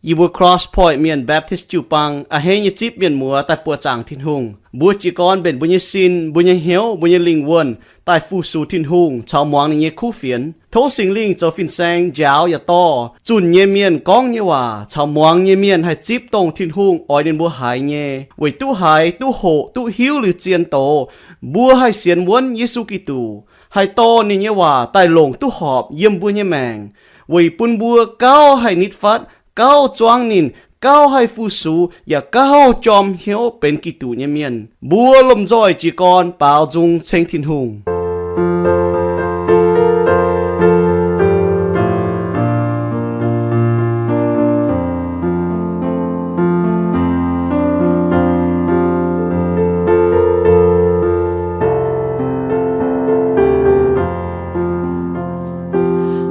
Yie mbuo Cross Point Mienh Baptist jiu-baang a'hneiv nyei zipv mienh muoz daaih buoqc zaangc Tin-Hungh. Mbuo jiez gorn mbenc mbuo nyei sin, mbuo nyei hnyouv, mbuo nyei lingh wuonh daaih fu-sux Tin-Hungh caux muangx ninh nyei kuv fienx. Tov Singx Lingh zoux fin-saeng njaaux yaac dorh zunh nyei mienh gorngv nyei waac caux muangx nyei mienh haih zipv dongh Tin-Hungh oix ninh mbuo haiz nyei, weic duqv haiz, duqv hoqc, duqv hiuv liuz zien doz, mbuo haih sienx wuonv Yesu Giduc, haih dorh ninh nyei waac daaih longc duqv horpc yiem mbuo nyei maengc, weic bun mbuo gauh haih nitv fatv, gauh zuangv ninh, gauh haih fu-sux, yaac gauh jorm hnyouv benx Giduc nyei mienh. Mbuo lomh nzoih jiez gorn baaux nzung ceng Tin-Hungh.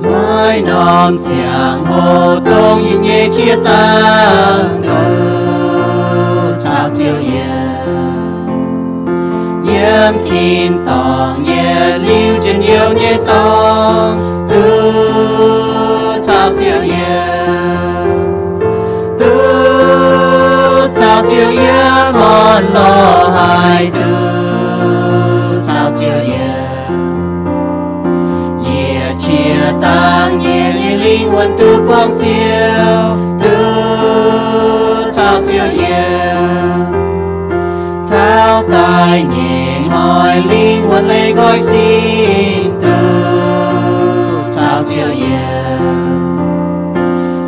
Maiv norm ziangh hoc dongh yie nyei jiex dangh duqv caux Ziouv yiem. Yiem tin-dorngh yietc liuz njien-youh nyei dorngx duqv caux Ziouv yiem. Duqv caux Ziouv yiem orn lorh haic duqv caux Ziouv yiem. Yietc qiex dangh yietc nyei lingh wuonh duqv buangh Ziouv duqv caux Ziouv yiem. Taux daaih nyei hnoi lingh wuonh leih nqoi sin duqv caux Ziouv yiem.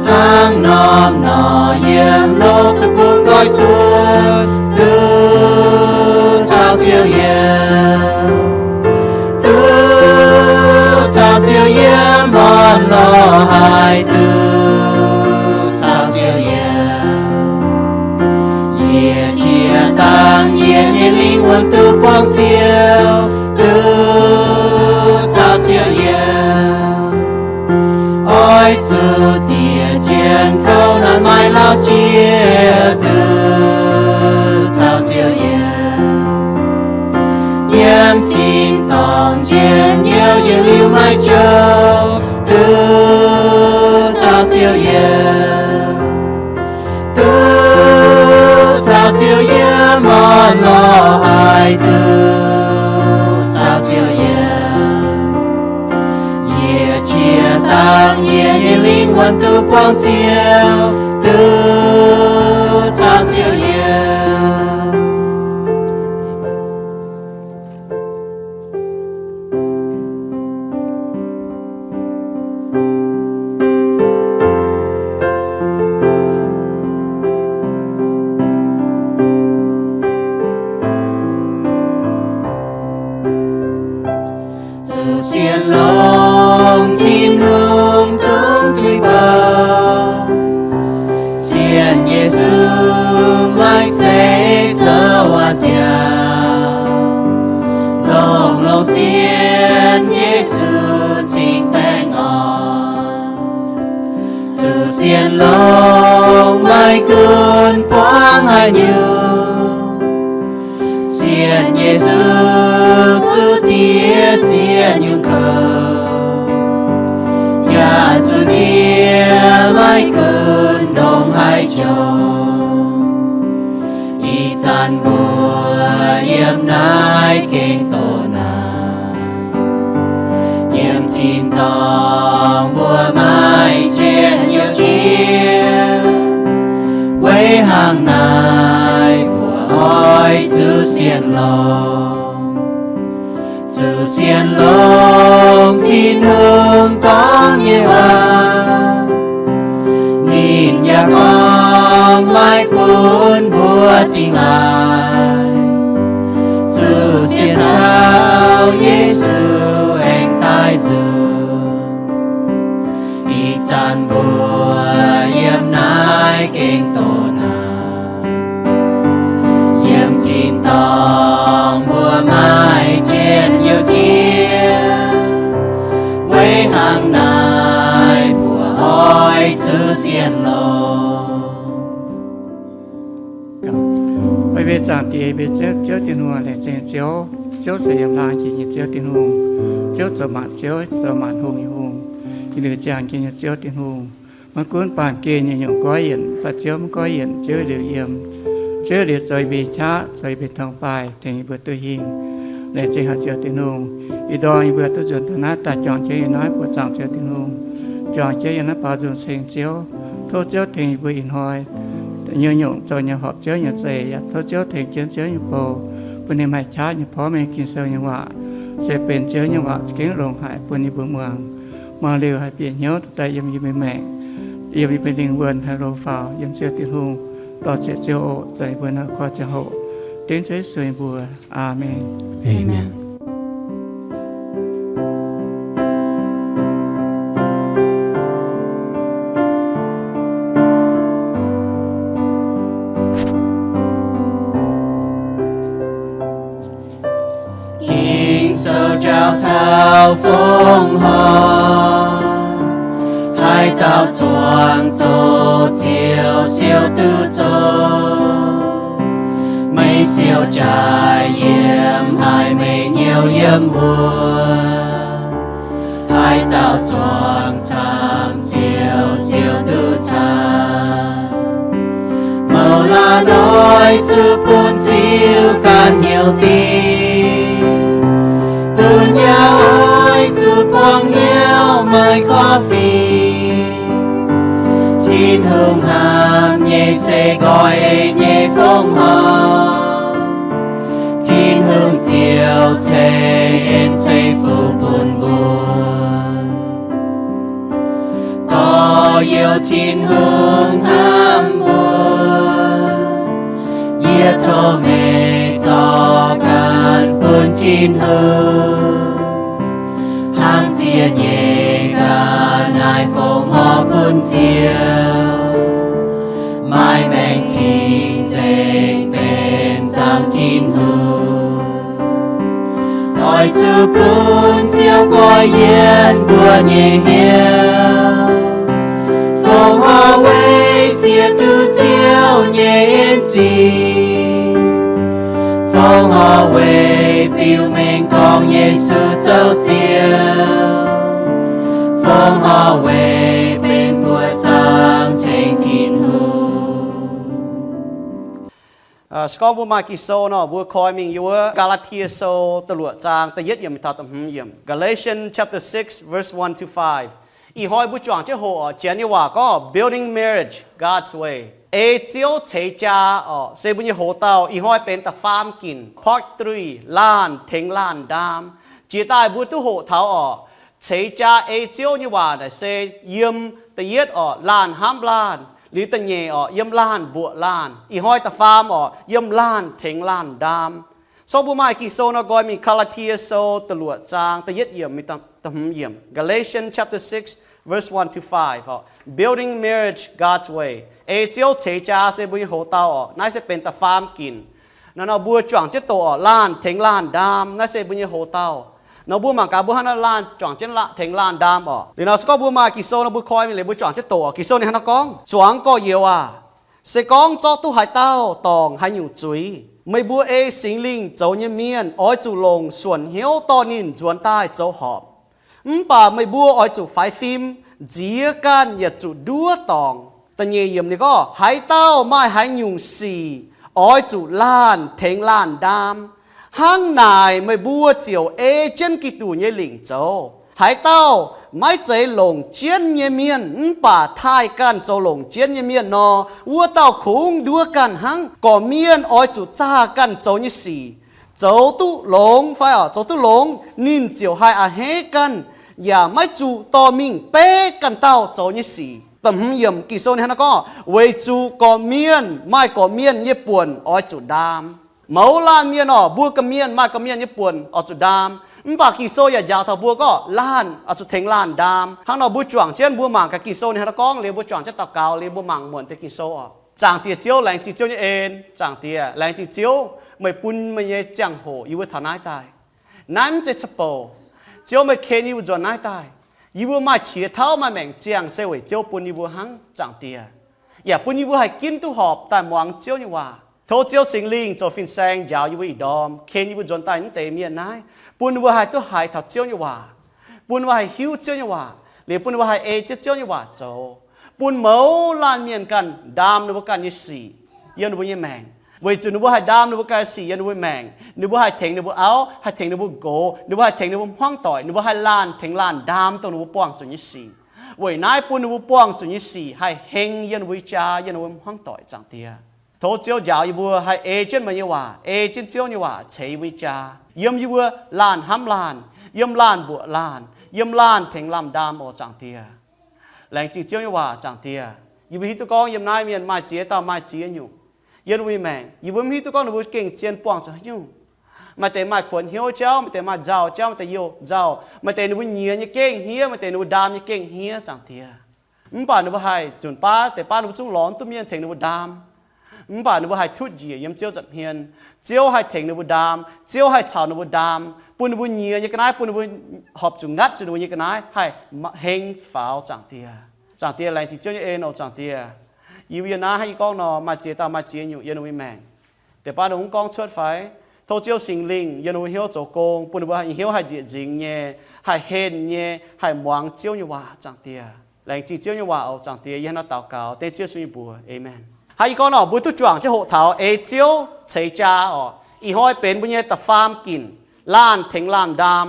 Hnangv norm nor yiem lov duqv bungx nzoih cuotv duqv caux Ziouv yiem. Duqv caux Ziouv yiem orn lorh haic duqv caux Ziouv yiem. Yietc qiex dangh yietc nyei lingh wuonh duqv buangh Ziouv duqv caux Ziouv yiem. Oix zuqc diex jienv kouv naanc maaih lauh jiex duqv caux Ziouv yiem. Yiem tin-dorngh njien-youh yietc liuz maaih jouh duqv caux Ziouv yiem. Duqv caux Ziouv yiem orn lorh haic duqv caux Ziouv yiem. Yietc qiex dangh yietc nyei lingh wuonh duqv buangh Ziouv duqv caux Ziouv yiem. Zuqc sienx longx Tin-Hungh dongh tuix bouh. Sienx Yesu maiv zeiz zoux waac nziaauc. Longx-longx sienx Yesu cingx baengh orn. Zuqc sienx longx maiv gunv buangv haaix nyungc. Sienx Yesu zuqc diev zieqv nyungc kouv, yaac zuqc diev maiv gunv ndongc haaix jomc. Ih zanc mbuo yiem naaiv gengh doqc naanc, yiem tin-dorngh mbuo maaih njien-youh jiex. Weic hnangv naaiv mbuo oix zuqc sienx longx. Zuqc sienx longx Tin-Hungh gorngv nyei waac, ninh yaac gorngv maiv bun mbuo dingh laaix. Zuqc sienx taux Yesu aengx daaih nzunc. Ih zanc mbuo yiem naaiv gengh doqc naanc, yiem tin-dorngh mbuo maaih njien-youh jiex. Weic hnangv naaiv mbuo oix zuqc sienx longx. Mbuo zaangc Diex, mbuo Ziouv, Ziouv Tin-Hungh, laengz zingh Ziouv. Ziouv se yiem laangz jiex nyei Ziouv Tin-Hungh. Ziouv zoux maanc Ziouv, zoux maanc hungh nyei Hungh. Yie liuz ziangh jienv nyei Ziouv Tin-Hungh. Maiv gunv baamh gen nyungc-nyungc goiv yienc, mv baac Ziouv mv goiv yienc, Ziouv liuz yiem. Ziouv liuz zoux yie mbuo nyei qaqv, zoux yie mbuo nyei torngv-baaih, tengx yie mbuo duqv hingh. Laengz zingh haic Ziouv Tin-Hungh. Ih ndorm yie mbuo duqv nzuonx taux naaiv daaih juangc jienv yiem naaiv buoqc zaangc Ziouv Tin-Hungh, juangc jienv yiem naaiv baaux nzung ceng Ziouv. Tov Ziouv tengx yie mbuo ih hnoi nyungc-nyungc zoux nyei horpc Ziouv nyei za'eix, yaac tov Ziouv tengx jienv Ziouv nyei bou, bun ninh maaih qaqv nyei porv mengh Ging-Sou nyei waac, se benx Ziouv nyei waac za'gengh longx haic bun yie mbuo muangx. Muangx liuz haih bieqc hnyouv daaih yiem yie mbuo maengc, yiem yie mbuo lingh wuonh haih longx faaux yiem Ziouv Tin-Hungh. Dorh zieqc Ziouv oc. Zanc yie mbuo nor koi ziangh hoc dengv Ziouv Yesu nyei mbuox. Aamen. Aamen. Ging-Sou jauv taux fongc horc, haaix dauh zuangx zoux Ziouv siou duqv zoqc. Meih siou jaaix yiem haaix, meih hnyouv yiem wuov, haaix dauh zuangx camv Ziouv siou duqv camv. Mouz laanh oix zuqc bun Ziouv ganh hnyouv dingc, bun yaac oix zuqc buangh hnyouv maaih korv-fiqv. Tin-Hungh hnamv nyei se nqoi nyei fongc horc. Tin-Hungh Ziouv ceix en ceix fuqv bun mbuo. Gorx-youz, Tin-Hungh hnamv mbuo. Yie tov meih zorqv ganh bun Tin-Hungh, hnangv ziex nyeic ga'naaiv fongc horc bun Ziouv, maaih maengc cing-nzengc benx zaangc Tin-Hungh. Oix zuqc bun Ziouv nqoi yiem mbuo nyei hnyouv, fongc horc weic ziex duqv Ziouv nyei en zingh, fongc horc weic biux mengh gorngv Yesu zoux Ziouv, fongc horc weic benx mbuo zaangc ceng Tin-Hungh. Se gorngv mbuo maaih Ging-Sou nor, mbuo koi mingh yiem wuov Gaa^laa^tie Sou da'luoqc zaang da'yietv yiemc mingh taux da'hmz yiemc. Galatians chapter six, verse one to five. Ih hnoi mbuo juangc jienv hoqc oc, Janx nyei waac gorngv Building Marriage God's Way. Ei Ziouv ceix jaa oc, se mbuo nyei hoc-dauh. Ih hnoi benx da'faam ginc, part three, laanh tengx laanh ndaam. Jiex daaih mbuo duqv hoqc taux oc, ceix jaa ei Ziouv nyei waac naaic se yiem da'yietv oc, laanh hnamv laanh, liuz da'nyeic oc, yiem laanh mbuoqc laanh. Ih hnoi da'faam oc, yiem laanh tengx laanh ndaam. So mbuo maaih Ging-Sou nor, nqoi mingh Gaa^laa^tie Sou da'luoqc zaang da'yietv yiemc mingh da'hmz yiemc. Galatians chapter six, verse one to five oc. Building Marriage God's Way. Ei Ziouv ceix jaa se mbuo nyei hoc-dauh oc. Naaiv se benx da'faam ginc. Nor nor mbuo juangc jienv doqc oc, laanh tengx laanh ndaam. Naaiv se mbuo nyei hoc-dauh. Nor mbuo mangc gaax mbuo hnangv naaiv laanh juangc jienv tengx laanh ndaam oc. Liuz nor se gorngv mbuo maaih Ging-Sou nor, mbuo koi mingh liuz mbuo juangc jienv doqc oc. Ging-Sou ninh hnangv naaiv gorngv, Zuangx gorx-youz aac, se gorngv zorqv duqv haaix dauh dorngc haaix nyungc zuiz, meih mbuo ei Singx Lingh zoux nyei mienh oix zuqc longc suonc hnyouv dorh ninh nzuonx daaih zoux horpc. Mv baac meih mbuo oix zuqc faix fim, nziex ganh yietc zuqc nduov dorngc. Da'nyeic yiemc ninh gorngv, Haaix dauh maaih haaix nyungc sic, oix zuqc laanh tengx laanh ndaam. Hnangv naaic meih mbuo ziouc ei jienv Giduc nyei lingc zoux. Haaix dauh maiv zeiz longc jienv nyei mienh mv baac taaih ganh zoux longc jienv nyei mienh nor, wuov dauh kungx nduov ganh hnangv. Gorqv-mienh oix zuqc zaah ganh zoux nyei sic. Zoux duqv longx fai oc, zoux duqv longx, ninh ziouc haih a'hneiv ganh, yaac maiv zuqc dorh mingh beiv ganh dauh zoux nyei sic. Da'hmz yiemc Ging-Sou ninh hnangv naaiv gorngv, Weic zuqc gorqv-mienh maaih gorqv-mienh nyei buonc oix zuqc ndaam. Mouz laanh mienh oc, mbuo gorqv-mienh maaih gorqv-mienh nyei buonc oix zuqc ndaam. Mv baac Ging-Sou yaac njaaux taux mbuo gorngv laanh oix zuqc tengx laanh ndaam. Hnangv nor mbuo juangc jienv mbuo mangc gaax Ging-Sou ninh hnangv naaiv gorngv liuz, mbuo juangc jienv daux gaux liuz mbuo mangc muonc deix Ging-Sou oc. Zaangc Diex Ziouv, laengz zingh Ziouv nyei en. Zaangc Diex, laengz zingh Ziouv meih bun meih nyei ziangh hoc yie mbuo taux naaiv daaih. Naaiv mv zeiz ca'bouc. Ziouv, meih ken yie mbuo nzuonx naaiv daaih. Yie mbuo maaih qiex tauv maaih maengc ziangh se weic Ziouv bun yie mbuo hnangv, Zaangc Diex. Yaac bun yie mbuo haih ginv duqv horpc daaih muangx Ziouv nyei waac. Tov Ziouv Singx Lingh zoux fin-saeng njaaux yie mbuo ih ndorm, ken yie mbuo nzuonx daaih naaiv deix mienh naaiv, bun mbuo haih duqv haiz taux Ziouv nyei waac, bun mbuo haih hiuv Ziouv nyei waac, liuz bun mbuo haih ei jienv Ziouv nyei waac zoux. bun mouz laanh mienh ganh ndaam ninh mbuo ganh nyei sic yiem ninh mbuo nyei maengc, weic zuqc ninh mbuo haih ndaam ninh mbuo ganh nyei sic yiem ninh mbuo maengc, ninh mbuo haih tengx ninh mbuo auv, haih tengx ninh mbuo nqox, ninh mbuo haih tengx ninh mbuo hmuangv doic, ninh mbuo haih laanh tengx laanh ndaam dongh ninh mbuo buangh zuqc nyei sic. Weic naaiv bun ninh mbuo buangh zuqc nyei sic haih heng yiem ninh mbuo nyei jaa, yiem ninh mbuo hmuangv doic, Zaangc Diex. Tov Ziouv njaaux yie mbuo haih ei jienv meih nyei waac, ei jienv Ziouv nyei waac ceix yie mbuo nyei jaa, yiem yie mbuo laanh hnamv laanh, yiem laanh mbuoqc laanh, yiem laanh tengx laanh ndaam oc, Zaangc Diex. Laengz zingh Ziouv nyei waac, Zaangc Diex. Yie mbuo hiuv duqv gorngv yiem naaiv mienh maaih ziex dauh maaih ziex nyungc yiem ninh mbuo nyei maengc. Yie mbuo mv hiuv duqv gorngv ninh mbuo gengh zien buangh zuqc haaix nyungc. Maaih deix maaih kuonx hnyouv jauv, maaih deix maaih nzauh jauv, maaih deix youh nzauh, maaih deix ninh mbuo nyiex nyei gengh hniev, maaih deix ninh mbuo ndaam nyei gengh hniev, Zaangc Diex. Mv baac ninh mbuo haih nzunc baav deix baav ninh mbuo zungv lorz duqv mienh tengx ninh mbuo ndaam. Mv baac ninh mbuo haih tutv njiec yiem Ziouv nza'hmien. Ziouv haih tengx ninh mbuo ndaam, Ziouv haih caux ninh mbuo ndaam, bun ninh mbuo nyiex nyei ga'naaiv, bun ninh mbuo horpc zuqc ngatv zuqc ninh mbuo nyei ga'naaiv haih heng faaux, Zaangc Diex. Zaangc Diex, laengz zingh Ziouv nyei en oc, Zaangc Diex. Yie mbuo yiem naaiv hnangv yie gorngv nor, maaih ziex dauh maaih ziex nyungc yiem ninh mbuo nyei maengc. Deix baav ninh mbuo mv gorngv cuotv fai, tov Ziouv Singx Lingh yiem ninh mbuo hnyouv zoux gong, bun ninh mbuo hnyouv haih njiec nzingx nyei, haih henh nyei, haih muangx Ziouv nyei waac, Zaangc Diex. Laengz zingh Ziouv nyei waac oc, Zaangc Diex. Yie hnangv naaiv daux gaux dengv Ziouv Yesu nyei mbuox. Aamen. Hnangv yie gorngv nor, mbuo duqv juangc jienv hoqc taux ei Ziouv ceix jaa oc, ih hnoi benx mbuo nyei da'faam ginc, laanh tengx laanh ndaam.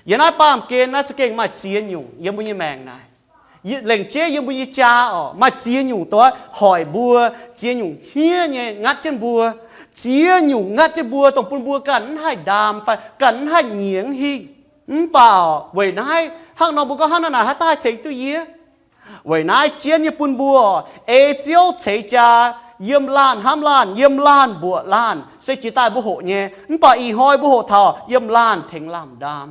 Yiem naaiv baamh gen naaiv za'gengh maaih ziex nyungc yiem mbuo nyei maengc naaic. Lengc jeiv yiem mbuo nyei jaa oc, maaih ziex nyungc doix hoic mbuo, ziex nyungc hniev nyei ngatv jienv mbuo, ziex nyungc ngatv jienv mbuo dongh bun mbuo ganh mv haih ndaam fai ganh mv haih nyiex hingh. Mv baac weic naaiv hnangv nor mbuo gorngv hnangv naaiv naaic haaix dauh haih tengx duqv yie? Weic naaiv jienv nyei bun mbuo ei Ziouv ceix jaa, yiem laanh hnamv laanh, yiem laanh mbuoqc laanh, se jiex daaih mbuo hoqc nyei. Mv baac ih hnoi mbuo hoqc taux yiem laanh tengx laanh ndaam.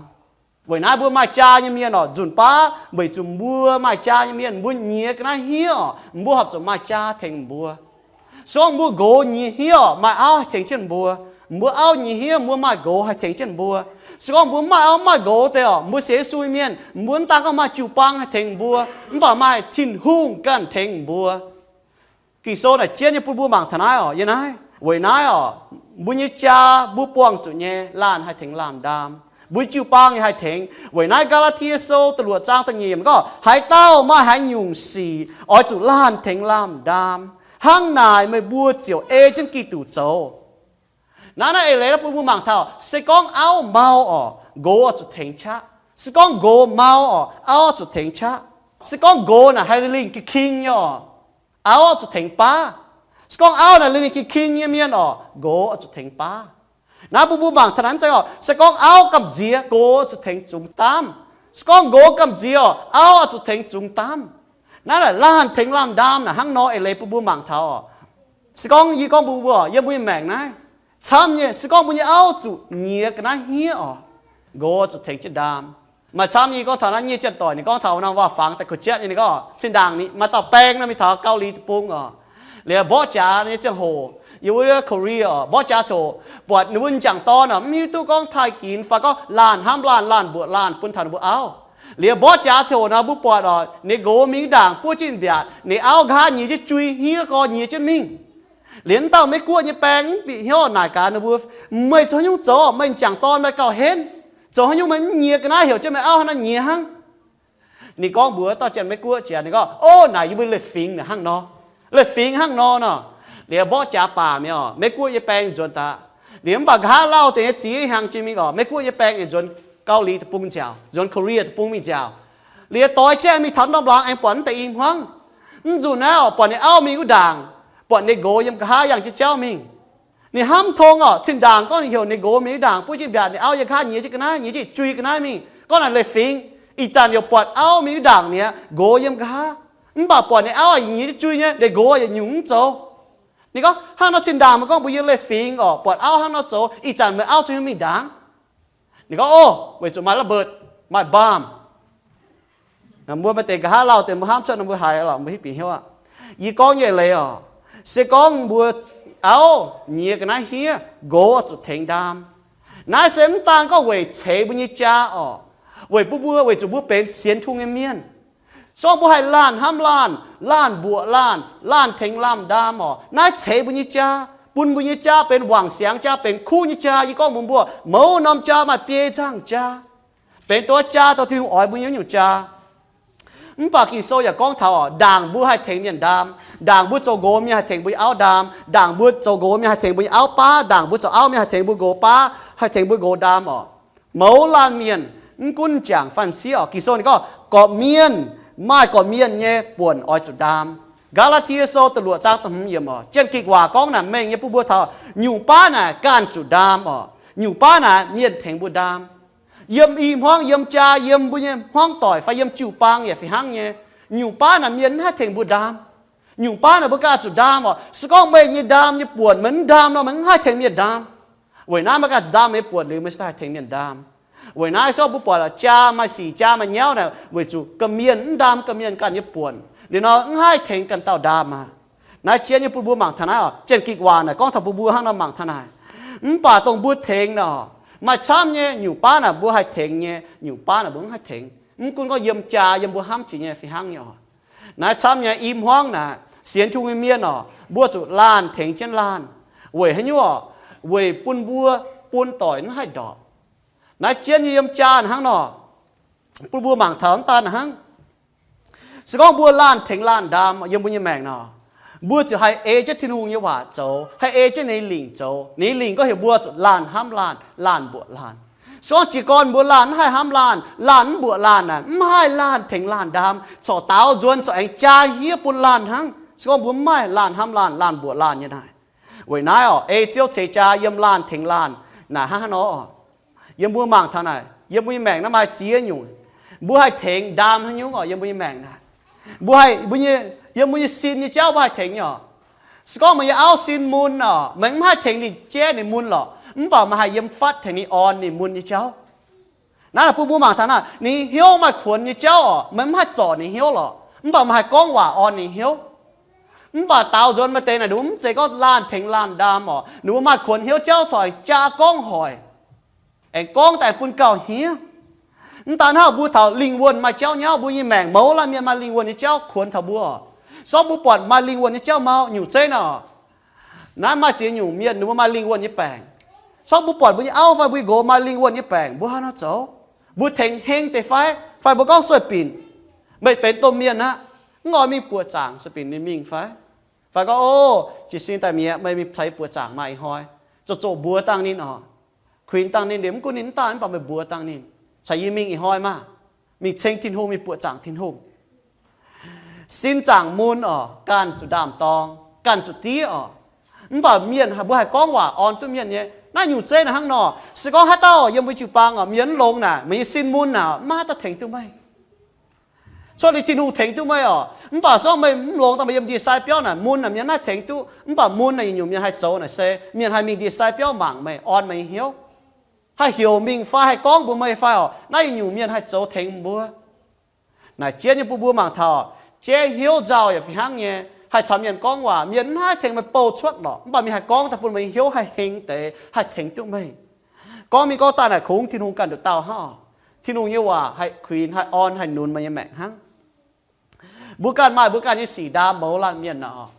Weic naaiv mbuo maaih jaa nyei mienh oc, nzunc baav weic zuqc mbuo maaih jaa nyei mienh, mbuo nyiex ga'naaiv hniev oc, mbuo horpc zuqc maaih jaa tengx mbuo. Se gorngv mbuo nqox nyiex hniev oc, maaih auv haih tengx jienv mbuo. Mbuo auv nyiex hniev, mbuo maaih nqox haih tengx jienv mbuo. Se gorngv mbuo maaih auv maaih nqox deix oc, mbuo sienx Yesu nyei mienh, mbuo mv daan gorngv maaih jiu-baang haih tengx mbuo, mv baac maaih Tin-Hungh ganh tengx mbuo. Ging-Sou naaic jienv nyei bun mbuo mangc taux naaiv oc. Yiem naaiv, weic naaiv oc, mbuo nyei jaa mbuo buangh zuqc nyei, laanh haih tengx laanh ndaam. Mbuo jiu-baang yaac haih tengx. Weic naaiv Gaa^laa^tie Sou da'luoqc zaang da'nyeic yiemc gorngv, haaix dauh maaih haaix nyungc sic oix zuqc laanh tengx laanh ndaam. Hnangv naaic meih mbuo ziouc ei jienv Giduc zoux. Naaiv naaiv eix leiz bun mbuo mangc taux, se gorngv auv mau oc, nqox oix zuqc tengx qaqv. Se gorngv nqox mau oc, auv oix zuqc tengx qaqv. Se gorngv nqox naaic haih lingh king-king nyei oc, auv oix zuqc tengx baav. Se gorngv auv naaic lingh king-king nyei mienh oc, nqox oix zuqc tengx baav. Naaiv bun mbuo mangc taux naaiv nzengc oc, se gorngv auv gamh nziex, nqox oix zuqc tengx zungx daamv. Se gorngv nqox gamh nziex oc, auv oix zuqc tengx zungx daamv. Naaiv naaic laanh tengx laanh ndaam naaic hnangv nor eix leiz bun mbuo mangc taux oc. Se gorngv yie gorngv mbuox mbuo, yiem mbuo nyei maengc naaiv, camv nyei, se gorngv mbuo nyei auv zuqc nyiex ga'naaiv hniev oc, nqox zuqc tengx jienv ndaam. Maaih camv nyei gorngv taux naaiv nyei janx-doic, ninh gorngv taux norm waac-fangx daaih kuh jatv nyei, ninh gorngv zinh ndaangc maaih dauh baeng nor mingh taux Gau^li Deic-Bung oc, liuz mborqv jaax nyei ziangh hoc, yiem wuov Korea oc, mborqv jaax ziangh hoc buatc ninh mbuo m'jangc dorn oc, mv hiuv duqv gorngv taaih ginx fai gorngv laanh hnamv laanh, laanh mbuoqc laanh bun taux ninh mbuo auv. Liuz mborqv jaax ziangh hoc nor mbuo buatc oc, ninh nqox mingh ndaangc buov jienv mbiaatc, ninh auv nqa'haav nyiex jienv jui hniev gorx nyiex jienv mingh. Liuz wuov dauh Meiv-Guoqv nyei baeng mv bieqc hnyouv naaic gaax ninh mbuo, meih zoux haaix nyungc zoux? Meih m'jangc dorn meih gauh henv, zoux haaix nyungc meih mv nyiex ga'naaiv heuc jienv meih auv hnangv naaiv nyiex hnangv? Ninh gorngv mbuox dauh janx-Meiv-Guoqv jiex, ninh gorngv, Ov, naaic yie mbuo leiz-fingx hnangv nor. Leiz-fingx hnangv nor nor. Liuz mborqv jaax baac mi'aqv oc, Meiv-Guoqv nyei baeng nzuonx daaih. Liuz mv baac nqa'haav lauh deix nyei ziex hnyangx jiex mingh oc, Meiv-Guoqv nyei baeng aengx nzuonx Gau^li Deic-Bung nziaauc, nzuonx Korea Deic-Bung mingh nziaauc. Liuz doix jaiv mingh taux norm laangz aengx buatc mv deix i hmuangv. Mv nzunc naaiv oc, buatc ninh auv mingh wuov ndaangc, buatc ninh nqox yiem nqa'haav yangh jienv jauv mingh. Ninh hnamv tong oc, zinh ndaangc gorngv ninh heuc ninh nqox mingh wuov ndaangc buov jienv mbiaatc, ninh auv yiem nqa'haav nyiex jienv ga'naaiv, nyiex jienv jui ga'naaiv mingh, gorngv naaic leiz-fingx. Ih zanc yaac buatc auv mingh wuov ndaangc mi'aqv, nqox yiem nqa'haav. Mv baac buatc ninh auv yaac nyiex jienv jui nyei, ninh nqox yaac nyungc mv zoux. Ninh gorngv, Hnangv nor zinh ndaangc meih gorngv mbuo yiem leiz-fingx oc, buatc auv hnangv nor zoux, ih zanc meih auv zungv mingh ndaangc? Ninh gorngv, Ov, weic zuqc maaih ระเบิด, maaih bomb. Mbuo maaih deix nqa'haav lauh deix mbuo hnamv cuotv nor mbuo haiz lorqc, mbuo hiuv bieqc hnyouv aqv. Yie gorngv nyei leiz oc, se gorngv mbuo auv nyiex ga'naaiv hniev, nqox zuqc tengx ndaam. Naaiv se mv daan gorngv weic ceix mbuo nyei jaa oc, weic bun mbuo, weic zuqc mbuo benx sienx Tin-Hungh nyei mienh. Se gorngv mbuo haih laanh hnamv laanh, laanh mbuoqc laanh, laanh tengx laanh ndaam oc, naaiv ceix mbuo nyei jaa, bun mbuo nyei jaa benx wangc siangx jaa, benx kuv nyei jaa. Yie gorngv mbuox mbuo, mouz norm jaa maaih biei nzangh jaa, benx duqv jaa dongh Tin-Hungh oix mbuo nyei nyungc jaa. Mv baac Ging-Sou yaac gorngv taux oc, ndaangc mbuo haih tengx mienh ndaam, ndaangc mbuo zoux nqox mienh haih tengx mbuo nyei auv ndaam, ndaangc mbuo zoux nqox mienh haih tengx mbuo nyei auv baav, ndaangc mbuo zoux auv mienh haih tengx mbuo nqox baav, haih tengx mbuo nqox ndaam oc. Mouz laanh mienh, mv gunv m'jangc fai m'sieqv oc, Ging-Sou ninh gorngv gorqv-mienh, maaih gorqv-mienh nyei buonc oix zuqc ndaam. Gaa^laa^tie Sou da'luoqc zaang da'hmz yiemc oc, Janx-Gikc waac gorngv naaic mengh nyei bun mbuo taux, nyungc baav naaic ganh zuqc ndaam oc, nyungc baav naaic mienh tengx mbuo ndaam. Yiem i hmuangv, yiem jaa, yiem mbuo nyei hmuangv doic fai yiem jiu-baang yaac fih hnangv nyei, nyungc baav naaic mienh mv haih tengx mbuo ndaam. Nyungc baav naaic mbuo ganh zuqc ndaam oc. Se gorngv meih nyei ndaam nyei buonc meih mv ndaam nor, meih mv haih tengx mienh ndaam. Weic naaiv meih ganh zuqc ndaam meih nyei buonc liuz, meih se haih tengx mienh ndaam. Weic naaiv se gorngv mbuo buatc jaa maaih sic, jaa maaih nyauv naaic, weic zuqc ga'mienh mv ndaam ga'mienh ganh nyei buonc liuz nor, mv haih tengx ganh dauh ndaam aqv. Naaiv jienv nyei bun mbuo mangc taux naaiv oc. Janx-Gikc waac naaic gorngv taux bun mbuo hnangv nor mangc taux naaic. Mv baac dongh mbuo tengx nor, maaih camv nyei nyungc baav naaic mbuo haih tengx nyei, nyungc baav naaic mbuo mv haih tengx. Mv gunv gorngv yiem jaa, yiem mbuo hnamv jiex nyei fih hnangv nyei oc. Naaiv camv nyei i hmuangv naaic, sienx Tin-Hungh nyei mienh oc, mbuo zuqc laanh tengx jienv laanh. Weic haaix nyungc oc? Weic bun mbuo bun doic mv haih ndorpc. Naaiv jienv nyei yiem jaa hnangv nor, bun mbuo mangc taux mv daan hnangv. Se gorngv mbuo laanh tengx laanh ndaam yiem mbuo nyei maengc nor, mbuo ziouc haih ei jienv Tin-Hungh nyei waac zoux, haih ei jienv ninh nyei lingc zoux. Ninh nyei lingc gorngv heuc mbuo zuqc laanh hnamv laanh, laanh mbuoqc laanh. Se gorngv jiez gorn mbuo laanh mv haih hnamv laanh, laanh mv mbuoqc laanh naaic, mv haih laanh tengx laanh ndaam, corc daaux nzuonx corc aengx jaa hniev bun laanh hnangv. Se gorngv mbuo mv maaih laanh hnamv laanh, laanh mbuoqc laanh nyei naaic. Weic naaiv oc, ei Ziouv ceix jaa yiem laanh tengx laanh naaic hnangv haaix nor oc. Yiem mbuo mangc taux naaic, yiem mbuo nyei maengc naaiv maaih ziex nyungc, mbuo haih tengx ndaam haaix nyungc oc. Yiem mbuo nyei maengc naaic, mbuo haih, mbuo nyei, yiem mbuo nyei sin nyei jauv mbuo haih tengx nyei oc. Se gorngv meih nyei auv sin mun oc, meih mv haih tengx ninh jaiv ninh mun lorqc, mv baac meih haih yiem fatv tengx ninh orn ninh mun nyei jauv. Naaiv bun mbuo mangc taux naaic, ninh hnyouv maaih kuonx nyei jauv oc, meih mv haih zorc ninh hnyouv lorqc, mv baac meih haih gorngv waac orn ninh hnyouv. Mv baac daaux nzuonx maaih deix naaic, ninh mbuo mv zeiz gorngv laanh tengx laanh ndaam oc, ninh mbuo maaih kuonx hnyouv jauv corc aengx jaa gorngv hoic, aengx gorngv daaih bun gauh hniev. Mv daan hnangv, mbuo taux lingh wuonh maaih jauv nyauv, mbuo nyei maengc mouz laanh mienh maaih lingh wuonh nyei jauv kuonx taux mbuo oc. Se gorngv mbuo buatc maaih lingh wuonh nyei jauv mau nyungc zeiv nor, naaiv maaih ziex nyungc mienh ninh mbuo maaih lingh wuonh nyei baengc. Se gorngv mbuo buatc mbuo nyei auv fai mbuo nyei nqox maaih lingh wuonh nyei baengc, mbuo haaix nor zoux? Mbuo tengx heng deix fai, fai mbuo gorngv sueih binc, meih benx domh mienh aqv, mv oix mingh buoqc zaangc, sueih binc ninh mingh fai? Fai gorngv, o, jiez sin daaih mi'aqv, meih mingh ceix buoqc zaangc maaih ih hnoi, zoqc zoqc mbuox dangh ninh oc, kuinx dangh ninh liuz, mv gunv ninh mv daaih mv baac meih mbuox dangh ninh, caux yie mingh ih hnoi maah, mingh ceng Tin-Hungh, mingh buoqc zaangc Tin-Hungh. Sin zaangc mun oc, ganh zuqc ndaam-dorng, ganh zuqc diev oc. Mv baac mienh mbuo haih gorngv waac orn duqv mienh nyei. Naaiv nyungc zeiv naaiv hnangv nor, se gorngv haaix dauh yiem mbuo jiu-baang oc, mienh mv longx naaic, meih nyei sin mun naaic, mv maaih haaix dauh tengx duqv meih. Cuotv liuz Tin-Hungh tengx duqv meih oc, mv baac se gorngv meih mv longx daaih meih yiem ndie-sai biauv naaic, mun naaic mienh mv haih tengx duqv. Mv baac mun naaic nyungc-nyungc mienh haih zoux naaic se mienh haih mingh ndie-sai biauv mangc meih, orn meih nyei hnyouv, haih heuc mingh fai haih gorngv mbuox meih fai oc. Naaiv nyungc-nyungc mienh haih zoux tengx mbuo. Naaic jienv nyei bun mbuo mangc taux, jaiv hnyouv nzauh yaac fih hnangv nyei. Haih caux mienh gorngv waac, mienh mv haih tengx meih bou cuotv lorqc, mv baac mienh haih gorngv daaih bun meih nyei hnyouv haih heng deix, haih tengx duqv meih. Gorngv mingh gorngv daaih naaic kungx Tin-Hungh ganh nduqc dauh hnangv oc. Tin-Hungh nyei waac haih kuinx, haih orn, haih nunz meih nyei maengc hnangv. Mbuo ganh maaih mbuo ganh nyei sic ndaam mouz laanh mienh naaic oc.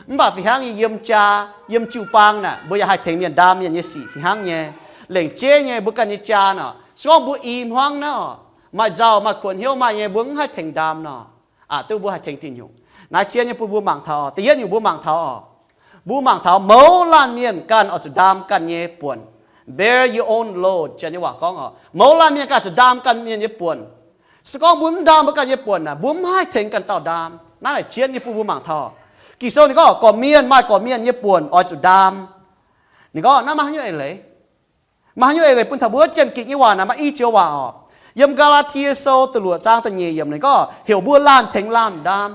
Mv baac fih hnangv nyei yiem jaa, yiem jiu-baang naaic, mbuo yaac haih tengx mienh ndaam mienh nyei sic fih hnangv nyei. Lengc jeiv nyei mbuo ganh nyei jaa naaic, se gorngv mbuo i hmuangv naaiv oc, maaih nzauh maaih kuonx hnyouv maaih nyei, mbuo mv haih tengx ndaam nor, aqc duqv mbuo haih tengx diuh nyungc. Naaiv jienv nyei bun mbuo mangc taux oc. Da'yietv nyungc mbuo mangc taux oc. Mbuo mangc taux mouz laanh mienh ganh oix zuqc ndaam ganh nyei buonc. Bear your own load, Janx nyei waac gorngv oc. Mouz laanh mienh ganh zuqc ndaam ganh mienh nyei buonc. Se gorngv mbuo mv ndaam mbuo ganh nyei buonc naaic, mbuo mv haih tengx ganh dauh ndaam. Naaiv naaic jienv nyei bun mbuo mangc taux. Ging-Sou ninh gorngv gorqv-mienh maaih gorqv-mienh nyei buonc oix zuqc ndaam. Ninh gorngv naaiv maaih haaix nyungc eix leiz? Maaih haaix nyungc eix leiz bun taux mbuo? Janx-Gikc nyei waac naaic maaih i joux waac oc. Yiem Gaa^laa^tie Sou da'luoqc zaang da'nyeic yiemc ninh gorngv heuc mbuo laanh tengx laanh ndaam.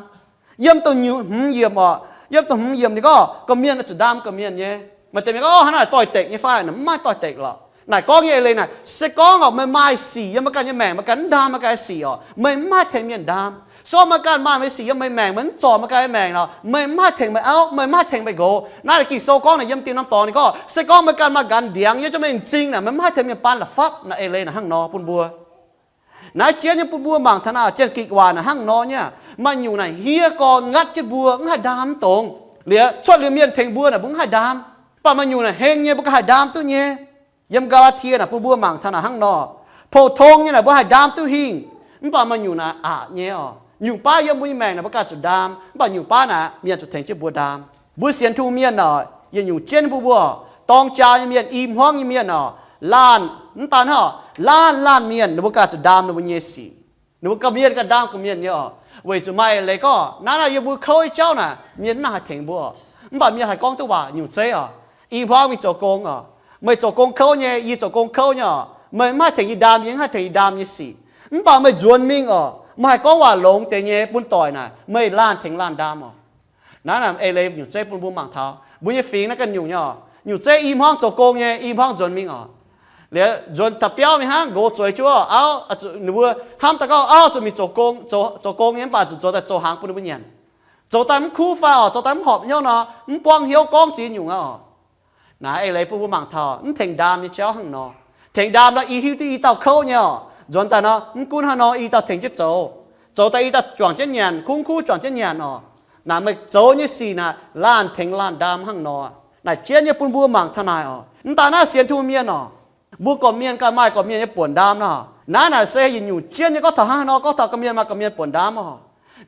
Yiem da'hmz yiemc oc, yiem da'hmz yiemc ninh gorngv gorqv-mienh oix zuqc ndaam gorqv-mienh nyei. Maaih deix mienh gorngv, o, hnangv naaic doix-dekc nyei fai? Mv maaih doix-dekc lorqc. Naaic gorngv nyei eix leiz naaic, se gorngv oc meih maaih sic yiem meih ganh nyei maengc, meih ganh mv ndaam meih ganh nyei sic oc, meih mv haih tengx mienh ndaam. Se gorngv meih ganh maaih meih sic yiem meih maengc, meih mv zorc meih ganh nyei maengc nor, meih mv haih tengx meih auv, meih mv haih tengx meih nqox. Naaiv Ging-Sou gorngv naaic yiem Dinh Norm Dorngx ninh gorngv, se gorngv meih ganh maaih nqanx ndiangx yiem meih m'zing naaic, meih mv haih tengx mienh baan la'fapv. Naaiv eix leiz naaic hnangv nor bun mbuo. Naaiv jienv nyei bun mbuo mangc taux naaic Janx-Gikc waac naaic hnangv nor nyei. Maaih nyungc naaic hniev gorx ngatv jienv mbuo mv haih ndaam mv dongz. Liuz cuotv liuz mienh tengx mbuo naaic mbuo mv haih ndaam. Mv baac maaih nyungc naaic heng nyei mbuo ganh haih ndaam duqv nyei. Yiem Gaa^laa^tie naaic bun mbuo mangc taux naaic hnangv nor. Pou-tong nyei naaic mbuo haih ndaam duqv hingh, mv baac maaih nyungc naaic aqc nyei oc. Nyungc baav yiem mbuo nyei maengc naaic mbuo ganh zuqc ndaam, mv baac nyungc baav naaic mienh zuqc tengx jienv mbuo ndaam. Mbuo sienx Tin-Hungh mienh oc, yietc nyungc jienv mbuo, mbuo dorng jaa nyei mienh, i hmuangv nyei mienh oc, laanh, mv daan hnangv, laanh laanh mienh ninh mbuo ganh zuqc ndaam ninh mbuo nyei sic. Ninh mbuo ganh mienh ganh ndaam ganh mienh nyei oc. Weic zuqc maaih eix leiz gorngv naaiv, naaiv yiem mbuo kouv nyei jauv naaic mienh mv nangc haih tengx mbuo oc. Mv baac mienh haih gorngv duqv waac nyungc zeiv oc. I hmuangv mingh zoux gong oc. Meih zoux gong kouv nyei, yie zoux gong kouv nyei oc. Meih mv haih tengx yie ndaam, yie mv haih tengx yie ndaam nyei sic. Mv baac meih nzuonx mingh oc, meih haih gorngv waac longx deix nyei bun doic naaic, meih laanh tengx laanh ndaam oc. Naaiv naaic eix leiz nyungc zeiv bun mbuo mangc taux mbuo nyei fingx naaiv ganh nyungc nyei oc. Nyungc zeiv i hmuangv zoux gong nyei, i hmuangv nzuonx mingh oc. Liuz nzuonx daaih biauv mingh hnangv, nqox zueiz jienv auv, ninh mbuo hnamv daaih gorngv auv zuqc mingh zoux gong, zoux gong nyei, mv baac zuqc zoux daaih zoux hnaangx bun ninh mbuo nyanc. Zoux daaih mv kuv fai oc, zoux daaih mv horpc hnyouv nor, mv buangv hnyouv gorngv ziex nyungc aqv oc. Naaiv eix leiz bun mbuo mangc taux mv tengx ndaam nyei jauv hnangv nor. Tengx ndaam nor, i hiuv duqv i dauh kouv nyei oc. Nzuonx daaih nor, mv gunv hnangv nor, i dauh tengx jienv zoux. Zoux daaih i dauh juangc jienv nyanc, kungx kuv juangc jienv nyanc oc. Naaic meih zoux nyei sic naaic laanh tengx laanh ndaam hnangv nor. Naaic jienv nyei bun mbuo mangc taux naaic oc. Mv daan naaiv sienx Tin-Hungh mienh oc, mbuo gorqv-mienh ganh maaih gorqv-mienh nyei buonc ndaam nor. Naaiv naaic se yietc nyungc jienv nyei gorngv taux hnangv nor, gorngv taux gorqv-mienh maaih gorqv-mienh buonc ndaam oc.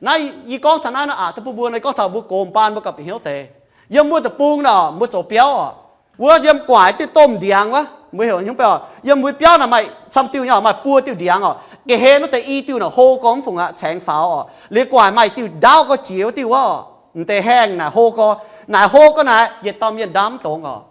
Naaiv yie gorngv taux naaiv nor aqc duqv bun mbuo, naaiv gorngv taux mbuo gox baan mbuo ganh bieqc hnyouv deix. Yiem mbuo deic-bung nor mbuo zoux biauv oc. Wuov yiem gu'nguaaic diuh domh ndiangx wuov, mbuo heuc nyungc biauv, yiem mbuo biauv naaic maaih camv diuh nyei oc, maaih buo diuh ndiangx oc. Ga'hlen wuov deix i diuh naaic hlo gorngv mv fungc aqv, caengx faaux oc. Liuz gu'nguaaic maaih diuh ndaauv gorx jiex wuov diuh wuov oc. M'deix haengh naaic hlo gorx, naaic hlo gorx naaic yietc dauh mienh ndaam mv dongz oc.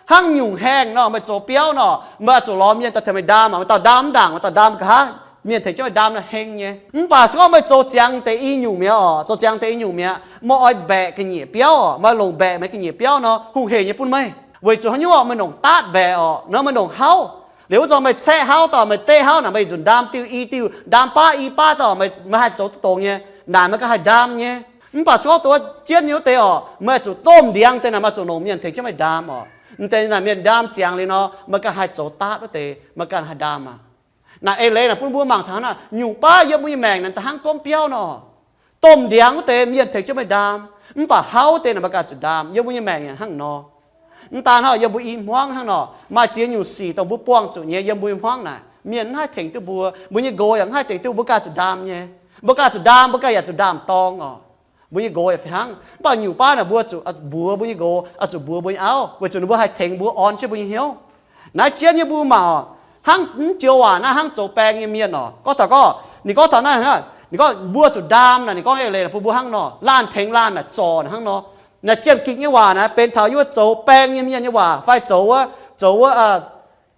Hnangv nyungc haengh nor meih zoux biauv nor, meih oix zuqc lorz mienh daaih tengx meih ndaam, meih dauh ndaam mv ndaangc, meih dauh ndaam nqa'haav, mienh tengx jienv meih ndaam naaic heng nyei. Mv baac se gorngv meih zoux ziangx deix i nyungc mi'aqv oc, zoux ziangx deix i nyungc mi'aqv, meih oix mbaeqc ga'nyiec biauv oc, meih longc mbaeqc meih ga'nyiec biauv nor hungh heic nyei bun meih. Weic zuqc haaix nyungc oc, meih longc daatv mbaeqc oc, nor meih longc hauv. Liuz wuov zanc meih caeqv hauv daaih, meih deqv hauv naaic, meih zuqc ndaam diuh i diuh, ndaam baav i baav daaih, meih haih zoux duqv dongz nyei. Naaic meih ganh haih ndaam nyei. Mv baac se gorngv dongh wuov jienv nyei wuov deix oc, meih zuqc domh ndiangx deix naaic, meih zuqc longc mienh tengx jienv meih ndaam oc. M'deix naaic mienh ndaam ziangx liuz nor, meih ganh haih zoux daatv wuov deix, meih ganh haih ndaam aqv. Naaic eix leiz naaic bun mbuo mangc taux naaic, nyungc baav yiem mbuo nyei maengc naaic da'hnangv gomv biauv nor. Domh ndiangx wuov deix mienh tengx jienv meih ndaam, mv baac hauv deix naaic meih ganh zuqc ndaam. Yiem mbuo nyei maengc yaac hnangv nor. Mv daan hnangv, yiem mbuo i hmuangv hnangv nor, maaih ziex nyungc sic dongh mbuo buangh zuqc nyei yiem mbuo i hmuangv naaic, mienh mv haih tengx duqv mbuo, mbuo nyei nqox yaac mv haih tengx duqv, mbuo ganh zuqc ndaam nyei. Mbuo ganh zuqc ndaam, mbuo ganh yaac zuqc ndaam-dorng oc. Mbuo nyei nqox yaac fih hnangv. Mv baac nyungc baav naaic mbuo zuqc mbuox mbuo nyei nqox, oix zuqc mbuox mbuo nyei auv, weic zuqc ninh mbuo haih tengx mbuo, orn jienv mbuo nyei hnyouv. Naaiv jienv nyei mbuo mangc oc, hnangv mv joux waac naaiv hnangv zoux baeng nyei mienh oc. Gorngv taux gorngv, ninh gorngv taux naaiv, ninh gorngv mbuo zuqc ndaam naaic, ninh gorngv eix leiz naaic bun mbuo hnangv nor, laanh tengx laanh naaic zorc hnangv nor. Naaic Janx-Gikc nyei waac naaic benx taux yie mbuo zoux baeng nyei mienh nyei waac fai zoux wuov, zoux wuov,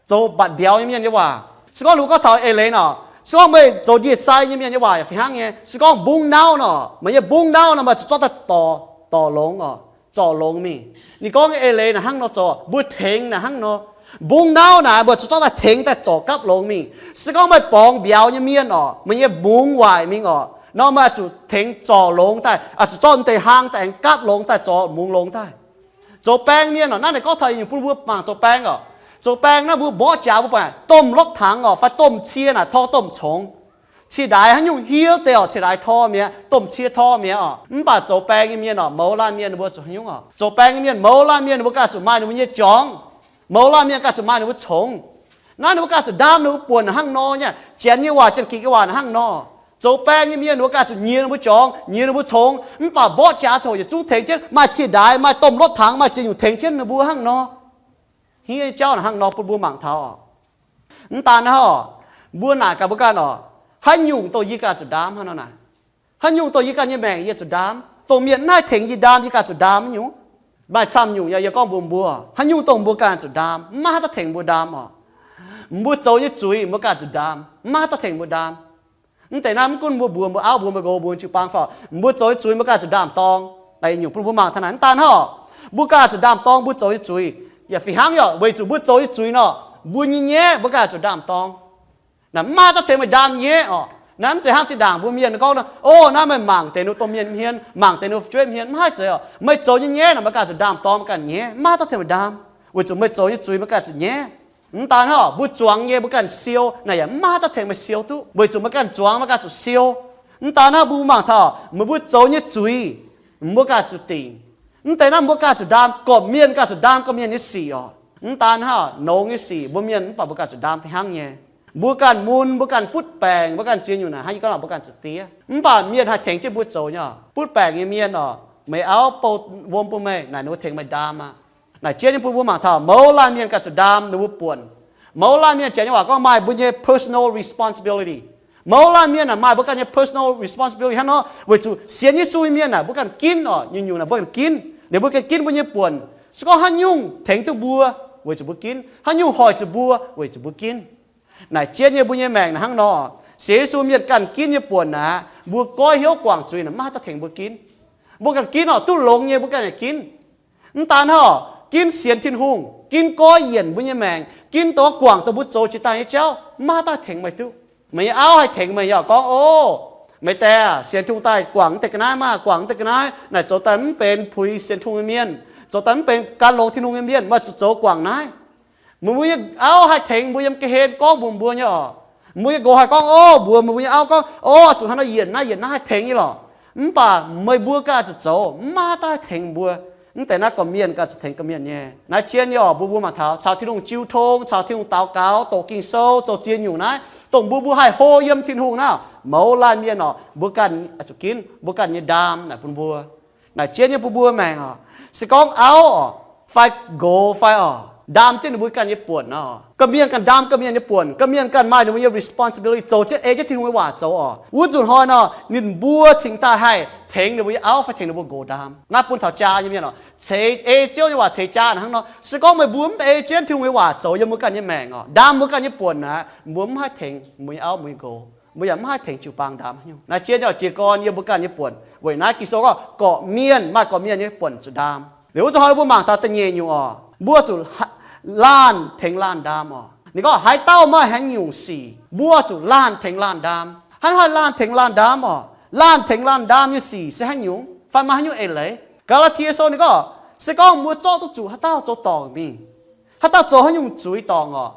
zoux mbatc mbiauz nyei mienh nyei waac. Se gorngv ninh mbuo gorngv taux eix leiz nor, se gorngv meih zoux ndie-sai nyei mienh nyei waac yaac fih hnangv nyei. Se gorngv mbungv nauv nor, meih nyei mbungv nauv nor, meih zuqc zorqv daaih dorc, dorc longx oc, zorc longx mingh. Ninh gorngv eix leiz naaic hnangv nor zoux, mbuo tengx naaic hnangv nor. Mbungv nauv naaic mbuo zuqc zorqv daaih tengx daaih zorc gapv longx mingh. Se gorngv meih borngz mbiauz nyei mienh oc, meih nyei mungz waaic mingh oc, nor meih zuqc tengx zorc longx daaih, zuqc zorqv deix hlang daaih aengx gapv longx daaih, zorc mungz longx daaih. Zoux baeng mienh oc, naaiv naaic gorngv taux nyungc bun mbuo mangc zoux baeng oc. Zoux baeng naaiv mbuo mborqv jaax mbuo buatc domh lotv tangx oc, fai domh cie naaic tor domh congx. Ciex ndaaix haaix nyungc hiuv deix oc, ciex ndaaix tor mi'aqv, domh cie tor mi'aqv oc. Mv baac zoux baeng nyei mienh oc, mouz laanh mienh ninh mbuo zuqc haaix nyungc oc? Zoux baeng nyei mienh, mouz laanh mienh ninh mbuo ganh zuqc maaih ninh mbuo nyei jorngx. Mouz laanh mienh ganh zuqc maaih ninh mbuo congx. Naaiv ninh mbuo ganh zuqc ndaam ninh mbuo buonc hnangv nor nyei. Janx nyei waac, Janx-Gikc nyei waac hnangv nor. Zoux baeng nyei mienh ninh mbuo ganh zuqc nyiex ninh mbuo jorngx, nyiex ninh mbuo congx, mv baac mborqv jaax coc yietc zungv tengx jienv, maaih ciex ndaaix, maaih domh lotv tangx, maaih ziex nyungc tengx jienv ninh mbuo hnangv nor. Hniev jauv naaic hnangv nor bun mbuo mangc taux oc. Mv daan hnangv oc, mbuo naaic gaax mbuo ganh oc, haaix nyungc dongh yie ganh zuqc ndaam hnangv nor naaic? Haaix nyungc dongh yie ganh nyei maengc yie zuqc ndaam? Dongh mienh mv haih tengx yie ndaam, yie ganh zuqc ndaam haaix nyungc? Maaih camv nyungc yaac yie gorngv mbuox mbuo, haaix nyungc dongh mbuo ganh zuqc ndaam, mv maaih haaix dauh tengx mbuo ndaam oc. Mbuo zoux nyei zuiz mbuo ganh zuqc ndaam, mv maaih haaix dauh tengx mbuo ndaam. Mv deix naaiv mv gunv mbuo mbuox mbuo auv, mbuox mbuo nqox, mbuox jiu-baang fai, mbuo zoux nyei zuiz mbuo ganh zuqc ndaam-dorng. Naaiv nyungc bun mbuo mangc taux naaic. Mv daan hnangv oc, mbuo ganh zuqc ndaam-dorng mbuo zoux nyei zuiz. Yaac fih hnangv yaac weic zuqc mbuo zoux nyei zuiz nor, mbuo nyei nyaiv mbuo ganh zuqc ndaam-dorng. Naaiv mv maaih haaix dauh tengx meih ndaam nyaiv oc. Naaiv mv zeiz hnangv zinh ndaangc mbuo mienh gorngv nor, o, naaiv meih mangc deix ninh domh mienh hmien, mangc deix ninh fu'jueiv hmien, mv haih zeiz oc. Meih zoux nyei nyaiv naaic meih ganh zuqc ndaam-dorng, meih ganh nyaiv, mv maaih haaix dauh tengx meih ndaam. Weic zuqc meih zoux nyei zuiz meih ganh zuqc nyaiv. Mv daan hnangv oc, mbuo zuangx nyei mbuo ganh siou naaic yaac mv maaih haaix dauh tengx meih siou duqv, weic zuqc meih ganh zuangx meih ganh zuqc siou. Mv daan hnangv mbuo mangc taux meih mbuo zoux nyei zuiz, mbuo ganh zuqc dingc. Mv deix naaiv mbuo ganh zuqc ndaam, gorqv-mienh ganh zuqc ndaam gorqv-mienh nyei sic oc. Mv daan hnangv nongx nyei sic mbuo mienh mv baac mbuo ganh zuqc ndaam fih hnangv nyei. Mbuo ganh mun, mbuo ganh butv baengc, mbuo ganh ziex nyungc naaic hnangv yie gorngv, mbuo ganh zuqc diev. Mv baac mienh haih tengx jienv mbuo zoux nyei. Butv baengc nyei mienh oc, meih auv bouh wuom bun meih naaic, ninh mbuo tengx meih ndaam aqv. Naaic jienv nyei bun mbuo mangc taux mouz laanh mienh ganh zuqc ndaam ninh mbuo buonc. Mouz laanh mienh, janx nyei waac gorngv maaih mbuo nyei personal responsibility. Mouz laanh mienh aah, maaih mbuo ganh nyei personal responsibility hnangv nor, weic zuqc sienx Yesu nyei mienh aah, mbuo ganh ginv oc, nyungc-nyungc naaic mbuo ganh ginv. Liuz mbuo ganh ginv mbuo nyei buonc. Se gorngv haaix nyungc tengx duqv mbuo, weic zuqc mbuo ginv. Haaix nyungc hoic zuqc mbuo, weic zuqc mbuo ginv. Naaic jienv nyei mbuo nyei maengc naaic hnangv nor, sienx Yesu mienh ganh ginv nyei buonc naaic, mbuo goiv hnyouv guangc zuiz naaic maiv haih daaih tengx mbuo ginv. Mbuo ganh ginv oc, duqv longx nyei mbuo ganh yaac ginv. Mv daan hnangv, ginv sienx Tin-Hungh, ginv goiv yienc mbuo nyei maengc, ginv dongh guangc dongh mbuo zoux jiex daaih nyei jauv, maiv haih daaih tengx meih duqv. Meih nyei auv haih tengx meih nyei oc, gorngv, O, meih daeh, sienx Tin-Hungh daaih guangc wuov deix ga'naaiv maah, guangc wuov deix ga'naaiv naaic zoux daaih mv benx puix sienx Tin-Hungh nyei mienh, zoux daaih mv benx gan longx Tin-Hungh nyei mienh, meih zuqc zoux guangc naaiv. Meih mbuo nyei auv haih tengx mbuo yiem ga'hlen gorngv mbuox mbuo nyei oc. Mbuo nyei nqox haih gorngv, O, mbuox meih mbuo nyei auv gorngv, O, zuqc hnangv nor yienc naaiv yienc naaiv haih tengx nyei lorqc. Mv baac meih mbuo ganh zuqc zoux, maiv haih daaih tengx mbuo. Mv deix naaiv gorqv-mienh ganh zuqc tengx gorqv-mienh nyei. Naaiv jienv nyei oc, mbuo mbuo mangc taux caux Tin-Hungh jiu tong, caux Tin-Hungh daux gaux, doqc Ging-Sou, zoux ziex nyungc naaiv, dongh mbuo mbuo haih hlo yiem Tin-Hungh naaiv, mouz laanh mienh oc, mbuo ganh zuqc ginv mbuo ganh nyei ndaam naaic bun mbuo. Naaic jienv nyei bun mbuo maengc oc. Se gorngv auv oc, fai nqox fai oc, ndaam jienv ninh mbuo ganh nyei buonc nor, gorqv-mienh ganh ndaam gorqv-mienh nyei buonc, gorqv-mienh ganh maaih ninh mbuo nyei responsibility zoux jienv, ei jienv Tin-Hungh nyei waac zoux oc. Wuov nzunc hnoi nor, ninh mbuo cingx daaih haih tengx ninh mbuo nyei auv fai tengx ninh mbuo nqox ndaam. Naaiv bun taux jaa nyei mienh oc, ceix, ei Ziouv nyei waac ceix jaa hnangv nor. Se gorngv meih mbuo mv ei jienv Tin-Hungh nyei waac zoux yiem mbuo ganh nyei maengc oc, ndaam mbuo ganh nyei buonc naaic, mbuo mv haih tengx mbuo nyei auv mbuo nyei nqox. Mbuo yaac mv haih tengx jiu-baang ndaam nyungc. Naaiv jienv nyei oc, jiez gorn yiem mbuo ganh nyei buonc. Weic naaiv Ging-Sou gorngv gorqv-mienh maaih gorqv-mienh nyei buonc zuqc ndaam. Liuz wuov nzunc hnoi mbuo mangc taux da'nyeic nyungc oc, mbuo zuqc laanh tengx laanh ndaam oc. Ninh gorngv haaix dauh maaih haaix nyungc sic, mbuo zuqc laanh tengx laanh ndaam. Hnangv haaix laanh tengx laanh ndaam oc? Laanh tengx laanh ndaam nyei sic se haaix nyungc? Fai maaih haaix nyungc eix leiz? Gaa^laa^tie Sou ninh gorngv, se gorngv mbuo zorqv duqv zuqc haaix dauh zoux dorngc mingh, haaix dauh zoux haaix nyungc zuiz dorngc oc,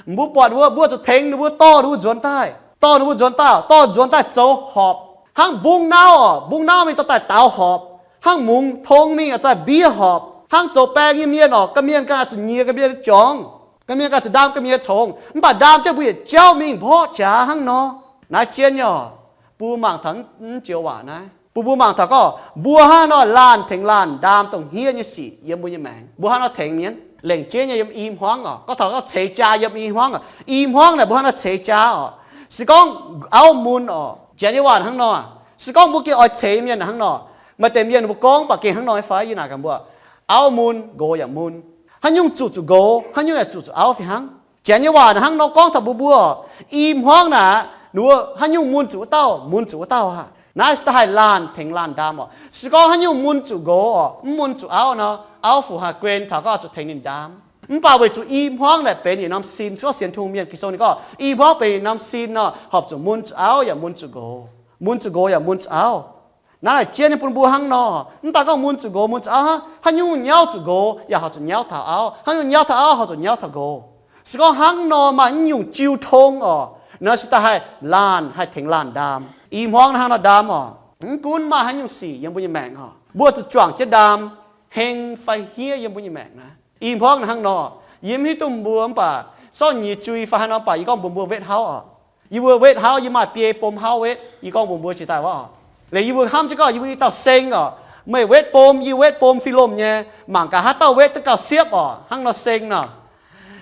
mbuo buatc wuov, mbuo zuqc tengx ninh mbuo dorh ninh mbuo nzuonx daaih, dorh ninh mbuo nzuonx daaih, dorh nzuonx daaih zoux horpc. Hnangv mbungv nauv oc, mbungv nauv mingh dorh daaih daaux horpc. Hnangv mungz tong mingh oix daaih mbiev horpc. Hnangv zoux baeng nyei mienh oc, gorqv-mienh ganh zuqc nyiex gorqv-mienh nyei jorngx, gorqv-mienh ganh zuqc ndaam gorqv-mienh nyei congx. Mv baac ndaam jienv mbuo yietc jauv mingh mborqv jaax hnangv nor. Naaiv jienv nyei oc, bun mbuo mangc taux naaiv joux waac naaiv, bun mbuo mangc taux gorngv mbuo hnangv nor laanh tengx laanh ndaam dongh hniev nyei sic yiem mbuo nyei maengc. Mbuo hnangv nor tengx mienh lengc jeiv nyei yiem i hmuangv oc. Gorngv taux gorngv ceix jaa yiem i hmuangv oc. I hmuangv naaic mbuo hnangv nor ceix jaa oc. Se gorngv auv mun oc, janx nyei waac hnangv nor, se gorngv mbuo gengh oix ceix mienh hnangv nor, maaih deix mienh mbuo gorngv baac gengh hnangv nor fai? Yie naaic gaax mbuo, auv mun, nqox yaac mun. Haaix nyungc zuqc zuqc nqox, haaix nyungc yaac zuqc zuqc auv fih hnangv. Janx nyei waac hnangv nor gorngv taux mbuo mbuo oc. I hmuangv naaic, ninh mbuo haaix nyungc mun zuqc wuov dauh, mun zuqc wuov dauh aqv. Naaiv se da'haih laanh tengx laanh ndaam oc. Se gorngv haaix nyungc mun zuqc nqox oc, mv mun zuqc auv nor, auv fu haih guen taux gorngv zuqc tengx ninh ndaam. Mv baac weic zuqc i hmuangv naaic benx yietc norm sin, se gorngv sienx Tin-Hungh mienh, Ging-Sou ninh gorngv i hmuangv benx yietc norm sin nor, horpc zuqc mun zuqc auv yaac mun zuqc nqox, mun zuqc nqox yaac mun zuqc auv. Naaiv naaic jienv nyei bun mbuo hnangv nor, mv daan gorngv mun zuqc nqox mun zuqc auv hnangv, haaix nyungc nyauv zuqc nqox yaac horpc zuqc nyauv taux auv, haaix nyungc nyauv taux auv horpc zuqc nyauv taux nqox. Se gorngv hnangv nor maaih naaiv nyungc jiu tong oc, naaiv se da'haih laanh haih tengx laanh ndaam. I hmuangv hnangv nor ndaam oc. Mv gunv maaih haaix nyungc sic yiem mbuo nyei maengc oc, mbuo zuqc juangc jienv ndaam, heng fai hniev yiem mbuo nyei maengc naaiv. I hmuangv naaiv hnangv nor, yie mv hiuv duqv mbuo mv baac sortv nyiex jui fai haaix nor, mv baac yie gorngv mbuox mbuo wetv hauv oc. Yie mbuo wetv hauv, yie maaih biei bom hauv wetv, yie gorngv mbuox mbuo jiex daaih wuov oc. Liuz yie mbuo hnamv jienv gorngv yie mbuo i dauh seng oc, meih wetv bom, yie wetv bom fih lomh nyei, mangc gaax haaix dauh wetv duqv gauh siepv oc. Hnangv nor seng nor,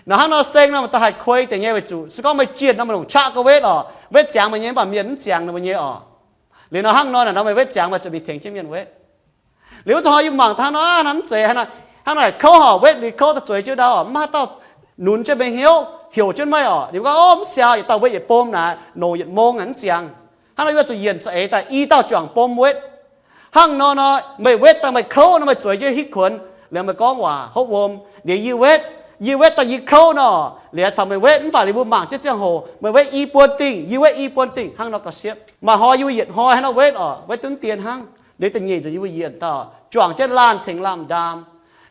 naaiv hnangv nor seng nor, da'haih kuei deix nyei weic zuqc se gorngv meih jienh nor meih longc qaqv gauh wetv oc, wetv ziangx meih nyei, mv baac mienh mv ziangx ninh mbuo nyei oc. Liuz nor hnangv nor naaic nor meih wetv ziangx meih zuqc mingh tengx jienv mienh wetv. Liuz wuov zanc hnoi yie mangc taux hnangv nor, hnangv mv zeiz hnangv nor, hnangv nor kouv oc, wetv liuz kouv daaih zueiz jienv ndau oc, mv maaih haaix dauh nunz jienv meih hnyouv, heuc jienv meih oc. Ninh mbuo gorngv, O, mv siaaux, yietc dauh wetv yietc bom naaic, nongc yietc mong aqv, mv ziangx. Hnangv nor yie mbuo zuqc yienc za'eix daaih i dauh juangc bom wetv. Hnangv nor nor meih wetv daaih meih kouv nor meih zueiz jienv hitv kuonx, liuz meih gorngv waac hopv wuom, liuz yie wetv, yie wetv daaih yie kouv nor, liuz taux meih wetv, mv baac liuz mbuo mangc jienv ziangh hoc meih wetv i buon dingh, yie wetv i buon dingh, hnangv nor gauh siepv. Maaih hnoi yie mbuo yietc hnoi hnangv nor wetv oc, wetv duqv dien hnangv. Liuz da'nyeic nzunc yie mbuo yienc dauh juangc jienv laanh tengx laanh ndaam.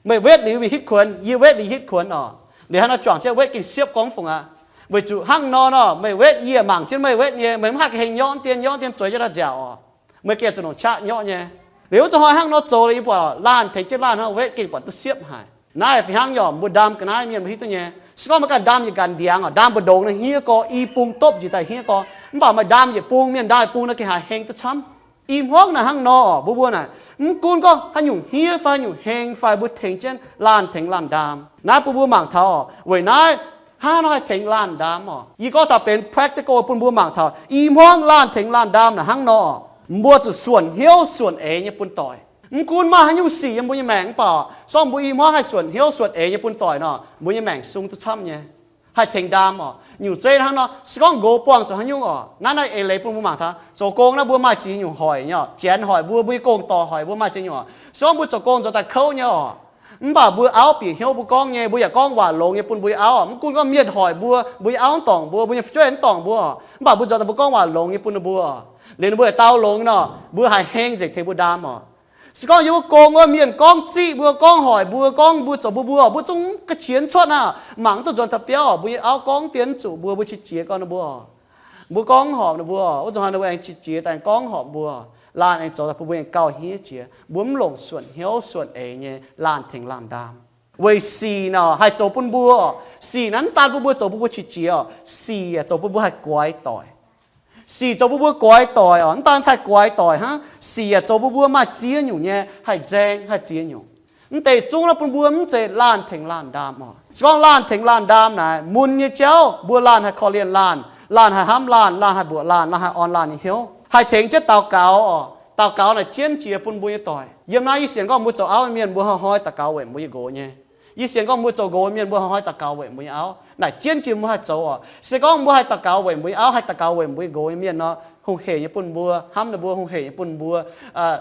Meih wetv liuz mingh hitv kuonx, yie wetv liuz hitv kuonx oc. Liuz hnangv nor juangc jienv wetv gengh siepv gorngv fungc aqv. Weic zuqc hnangv nor nor meih wetv yie mangc jienv meih wetv nyei, meih mv haih ga'heng nyorqv dien nyorqv dien zueiz jienv daaih nziaauc oc. Meih gengh zuqc longc qaqv nyorqv nyei. Liuz wuov zanc hnoi hnangv nor zoux liuz yie buatc laanh tengx jienv laanh hnangv wetv gengh buatc duqv siepv haic. Naaiv fih hnangv nyei oc, mbuo ndaam ga'naaiv mienh mbuo hiuv duqv nyei. Se gorngv meih ganh ndaam yietc ganh ndiangx oc, ndaam mbu'ndongx naaiv hniev gorx, i bung dopv njiec daaih hniev gorx, mv baac meih ndaam yietc bung, mienh ndaam yietc bung naaiv gengh haih heng duqv camv. I hmuangv naaic hnangv nor oc, mbuo mbuo naaic, mv gunv gorngv haaix nyungc hniev fai haaix nyungc heng fai, mbuo tengx jienv laanh tengx laanh ndaam. Naaiv bun mbuo mangc taux oc, weic naaiv hnangv nor haih tengx laanh ndaam oc. Yie gorngv taux benx practical bun mbuo mangc taux, i hmuangv laanh tengx laanh ndaam naaic hnangv nor, mbuo zuqc suonc hnyouv suonc eix nyei bun doic. Mv gunv maaih haaix nyungc sic yiem mbuo nyei maengc mv baac, se gorngv mbuo i hmuangv haih suonc hnyouv suonc eix nyei bun doic nor, mbuo nyei maengc sung duqv camv nyei. Haih tengx ndaam oc. Nyungc zeiv hnangv nor, se gorngv nqox buangh zuqc haaix nyungc oc, naaiv naaiv eix leiz bun mbuo mangc taux, zoux gong naaiv mbuo maaih ziex nyungc hoic nyei oc, janx hoic mbuo, mbuo nyei gong-dorc hoic mbuo, maaih ziex nyungc oc. Se gorngv mbuo zoux gong nzuonx daaih kouv nyei oc, mv baac mbuo auv bieqc hnyouv mbuo gorngv nyei, mbuo yaac gorngv waac longx nyei bun mbuo nyei auv. Mv gunv gorngv mienh hoic mbuo, mbuo nyei auv mv dorngc mbuo, mbuo nyei fu'jueiv mv dorngc mbuo oc, mv baac mbuo nzuonx daaih mbuo gorngv waac longx nyei bun ninh mbuo oc, liuz ninh mbuo yaac dau longx nor, mbuo haih heng nzengc tengx mbuo ndaam oc. Se gorngv yiem wuov gong wuov mienh gorngv ziqv mbuo, gorngv hoic mbuo, gorngv mbuo zoux mbuo mbuo oc, mbuo zungv ga'qiex cuotv aqv, mangc duqv nzuonx taux biauv oc, mbuo nyei auv gorngv dien zuqc mbuo, mbuo qiex jiez gorngv ninh mbuo oc, mbuo gorngv horpc ninh mbuo oc, wuov zuqc hnoi ninh mbuo aengx qiex jiez daaih gorngv horpc mbuo oc, laanh aengx zoux daaih bun mbuo aengx gauh hniev jiex, mbuo mv longc suonc hnyouv suonc eix nyei laanh tengx laanh ndaam. Weic sic nor haih zoux bun mbuo oc, sic naaiv mv daan bun mbuo zoux bun mbuo qiex jiez oc, sic yaac zoux bun mbuo haih guaix doic. Sic zoux bun mbuo guaix doic oc, mv daan haih guaix doic hnangv, sic yaac zoux bun mbuo maaih ziex nyungc nyei haih nzaeng haih ziex nyungc. Mv deix zungv naaiv bun mbuo mv zeiz laanh tengx laanh ndaam oc. Se gorngv laanh tengx laanh ndaam naaic, mun nyei jauv mbuo laanh haih korv-lienh laanh, laanh haih hnamv laanh, laanh haih mbuoqc laanh, laanh haih orn laanh nyei hnyouv, haih tengx jienv daux gaux oc. Daux gaux naaic jienv jiex bun mbuo nyei doic. Yiem naaiv yie sienx gorngv mbuo zoux auv nyei mienh mbuo hnoi-hnoi daux gaux weic mbuo nyei nqox nyei. Yie sienx gorngv mbuo zoux nqox nyei mienh mbuo hnoi-hnoi daux gaux weic mbuo nyei auv. Naaic jienv jiex mbuo haih zoux oc. Se gorngv mbuo haih daux gaux weic mbuo nyei auv, haih daux gaux weic mbuo nyei nqox nyei mienh nor, hungh heic nyei bun mbuo hnamv ninh mbuo, hungh heic nyei bun mbuo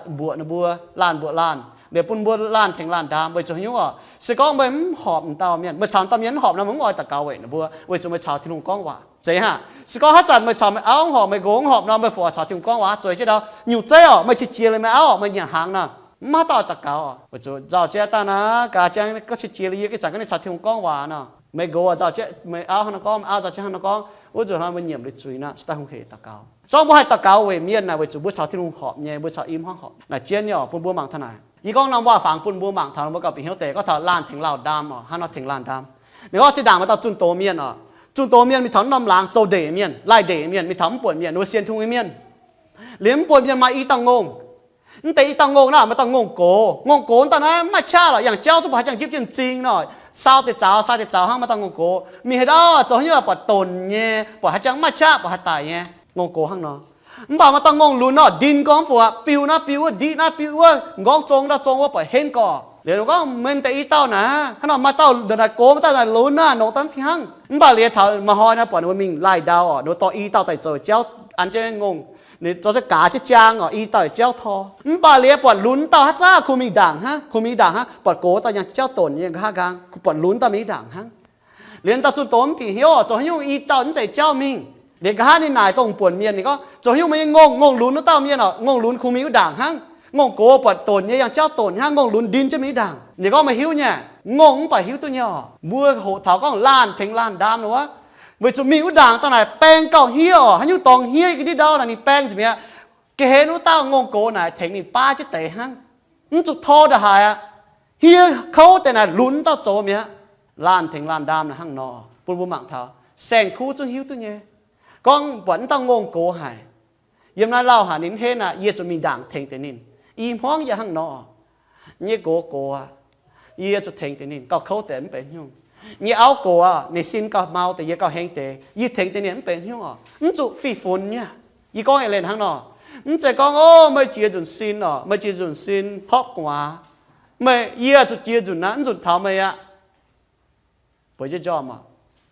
mbuoqc ninh mbuo, laanh mbuoqc laanh, liuz bun mbuo laanh tengx laanh ndaam. Weic zuqc haaix nyungc oc? Se gorngv meih mv horpc m'dauh mienh, meih caux m'dauh mienh mv horpc nor, meih mv oix daux gaux weic ninh mbuo, weic zuqc meih caux Tin-Hungh gorngv waac. Zeiz haac? Se gorngv haaix zanc meih caux meih auv mv horpc, meih nqox mv horpc nor, meih fu-sux caux Tin-Hungh gorngv waac zueiz jienv ndau. Nyungc zeiv oc, meih qiex jiez liuz meih auv oc, meih nyanc hnaangx nor, mv maaih dauh daux gaux oc. Weic zuqc nzauh jienv daaih naaic, gaax jienv gorngv qiex jiez liuz yie ih zanc ga'naaiv caux Tin-Hungh gorngv waac nor, meih nqox nzauh jienv meih auv hnangv nor gorngv, meih auv nzauh jienv hnangv nor gorngv, wuov nzunc hnoi meih nyiemc liuz zuiz nor, se daaih hungh heic daux gaux. Se gorngv mbuo haih daux gaux weic mienh naaic, weic zuqc mbuo caux Tin-Hungh horpc nyei, mbuo caux i hmuangv horpc. Naaic jienv nyei oc, bun mbuo mangc taux naaic. Yie gorngv norm waac-fangx bun mbuo mangc taux, mbuo gauh bieqc hnyouv deix. Gorngv taux laanh tengx laanh ndaam oc, hnangv nor tengx laanh ndaam. Ninh gorngv zinh ndaangc maaih dauh zunh doz mienh oc. Zunh doz mienh mingh taux norm laangz zoux ndeic mienh, laih ndeic mienh, mingh taux mv buonc mienh, ninh mbuo sienx Tin-Hungh nyei mienh. Liuz mv buonc mienh maaih i dauh ngongh. Mv deix i dauh ngongh naaic maaih dauh ngongh gox. Ngongh gox dauh naaiv mv maaih qaqv lorqc, yangh jauv zungv buatc haaix jangx njipv jienv m'zing nor, saau deix zaux, saau deix zaux hnangv. Maaih dauh ngongh gox mingh haaix dauh zoux haaix nyungc buatc donc nyei, buatc haaix jangx mv maaih qaqv, buatc haaix daic nyei. Ngongh gox hnangv nor. Mv baac maaih dauh ngongh lunx nor, ndin gorngv mv fungc, biu naaiv biu wuov, ndiqv naaiv biu wuov, m'nqorngv zong naaiv zong wuov, buatc henv gorqv. Liuz ninh gorngv, mienh deix i dauh naaic, hnangv nor maaih dauh ndongc naaic gox, maaih dauh naaic lunx naaic, nongc daaih mv fih hnangv. Mv baac liuz taux maaih hnoi naaiv buatc ninh mbuo mingh laih ndau oc, ninh mbuo dorh i dauh daaih zoux jauv an jienv ngongh. Ninh dorh za'gaax jienv jaang oc, i dauh jauv tor. Mv baac liuz buatc lunx dauh haaix zanc kuh mingh ndaangc hnangv, kuh mingh ndaangc hnangv, buatc gox dauh yangh jauv donc nyei nqa'haav nqaang, kuh buatc lunx dauh mingh ndaangc hnangv. Liuz dauh zunh doz mv bieqc hnyouv oc, zoux haaix nyungc i dauh mv zeiz jauv mingh. Liuz nqa'haav ninh naaic dongh buonc mienh, ninh gorngv, zoux haaix nyungc meih nyei ngongh, ngongh lunx wuov dauh mienh oc, ngongh lunx kuh mingh wuov ndaangc hnangv. Ngongh gox buatc donc nyei yangh jauv donc hnangv, ngongh lunx ndin jienv mingh wuov ndaangc. Ninh gorngv, meih hiuv nyei, ngongh mv baac hiuv duqv nyei oc. Mbuo hoqc taux gorngv laanh tengx laanh ndaam nor wuov, weic zuqc mingh wuov ndaangc dauh naaic baeng gauh hniev oc, haaix nyungc dorngx hniev yie ga'ndiev ndau naaic ninh baeng nzengc mi'aqv. Ga'hlen wuov dauh ngongh gox naaic tengx ninh baav jienv deix hnangv. Mv zuqc tor ndongc haaix aqv. Hniev kouv deix naaic lunx dauh zoux mi'aqv. Laanh tengx laanh ndaam naaic hnangv nor, bun mbuo mangc taux saeng-kuv zungv hiuv duqv nyei. Gorngv buatc wuov dauh ngongh gox haic, yiem naaiv lauh haic ninh mv henv aqv, yie zuqc mingh ndaangc tengx deix ninh. I hmuangv yie hnangv nor, nyei gox gox aqv, yie zuqc tengx deix ninh. Gauh kouv deix mv benx haaix nyungc. Nyei auv gox aqv, ninh sin gauh mau deix, yie gauh heng deix, yie tengx deix ninh mv benx haaix nyungc oc. Mv zuqc fih funx nyei. Yie gorngv eix leiz hnangv nor. Mv zeiz gorngv, o, meih jiex nzunc sin oc, meih jiex nzunc sin hopv gu'nguaaz, meih, yie zuqc jiex nzunc naaiv, mv nzunc taux meih aqv. Bueix jienv njormh oc,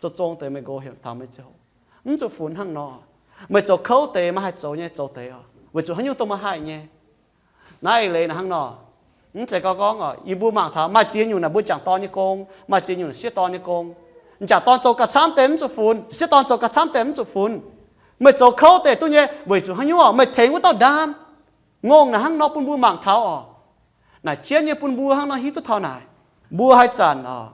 zoux zong deix meih nqox heuc taux meih ziangh hoc. Mv zuqc funx hnangv nor. Meih zoux kouv deix maaih haih zoux nyei, zoux deix oc, weic zuqc haaix nyungc dongh meih haih nyei. Naaiv eix leiz naaic hnangv nor. Mv zeiz gorngv gorngv oc, yie mbuo mangc taux maaih ziex nyungc naaic mbuo jangc dorn nyei gong, maaih ziex nyungc sieqv dorn nyei gong. Jangc dorn zoux gauh camv deix mv zuqc funx, sieqv dorn zoux gauh camv deix mv zuqc funx. Meih zoux kouv deix duqv nyei, weic zuqc haaix nyungc oc? Meih tengx wuov dauh ndaam. Ngongh naaic hnangv nor bun mbuo mangc taux oc. Naaic jienv nyei bun mbuo hnangv nor hiuv duqv taux naaic. Mbuo haaix zanc oc,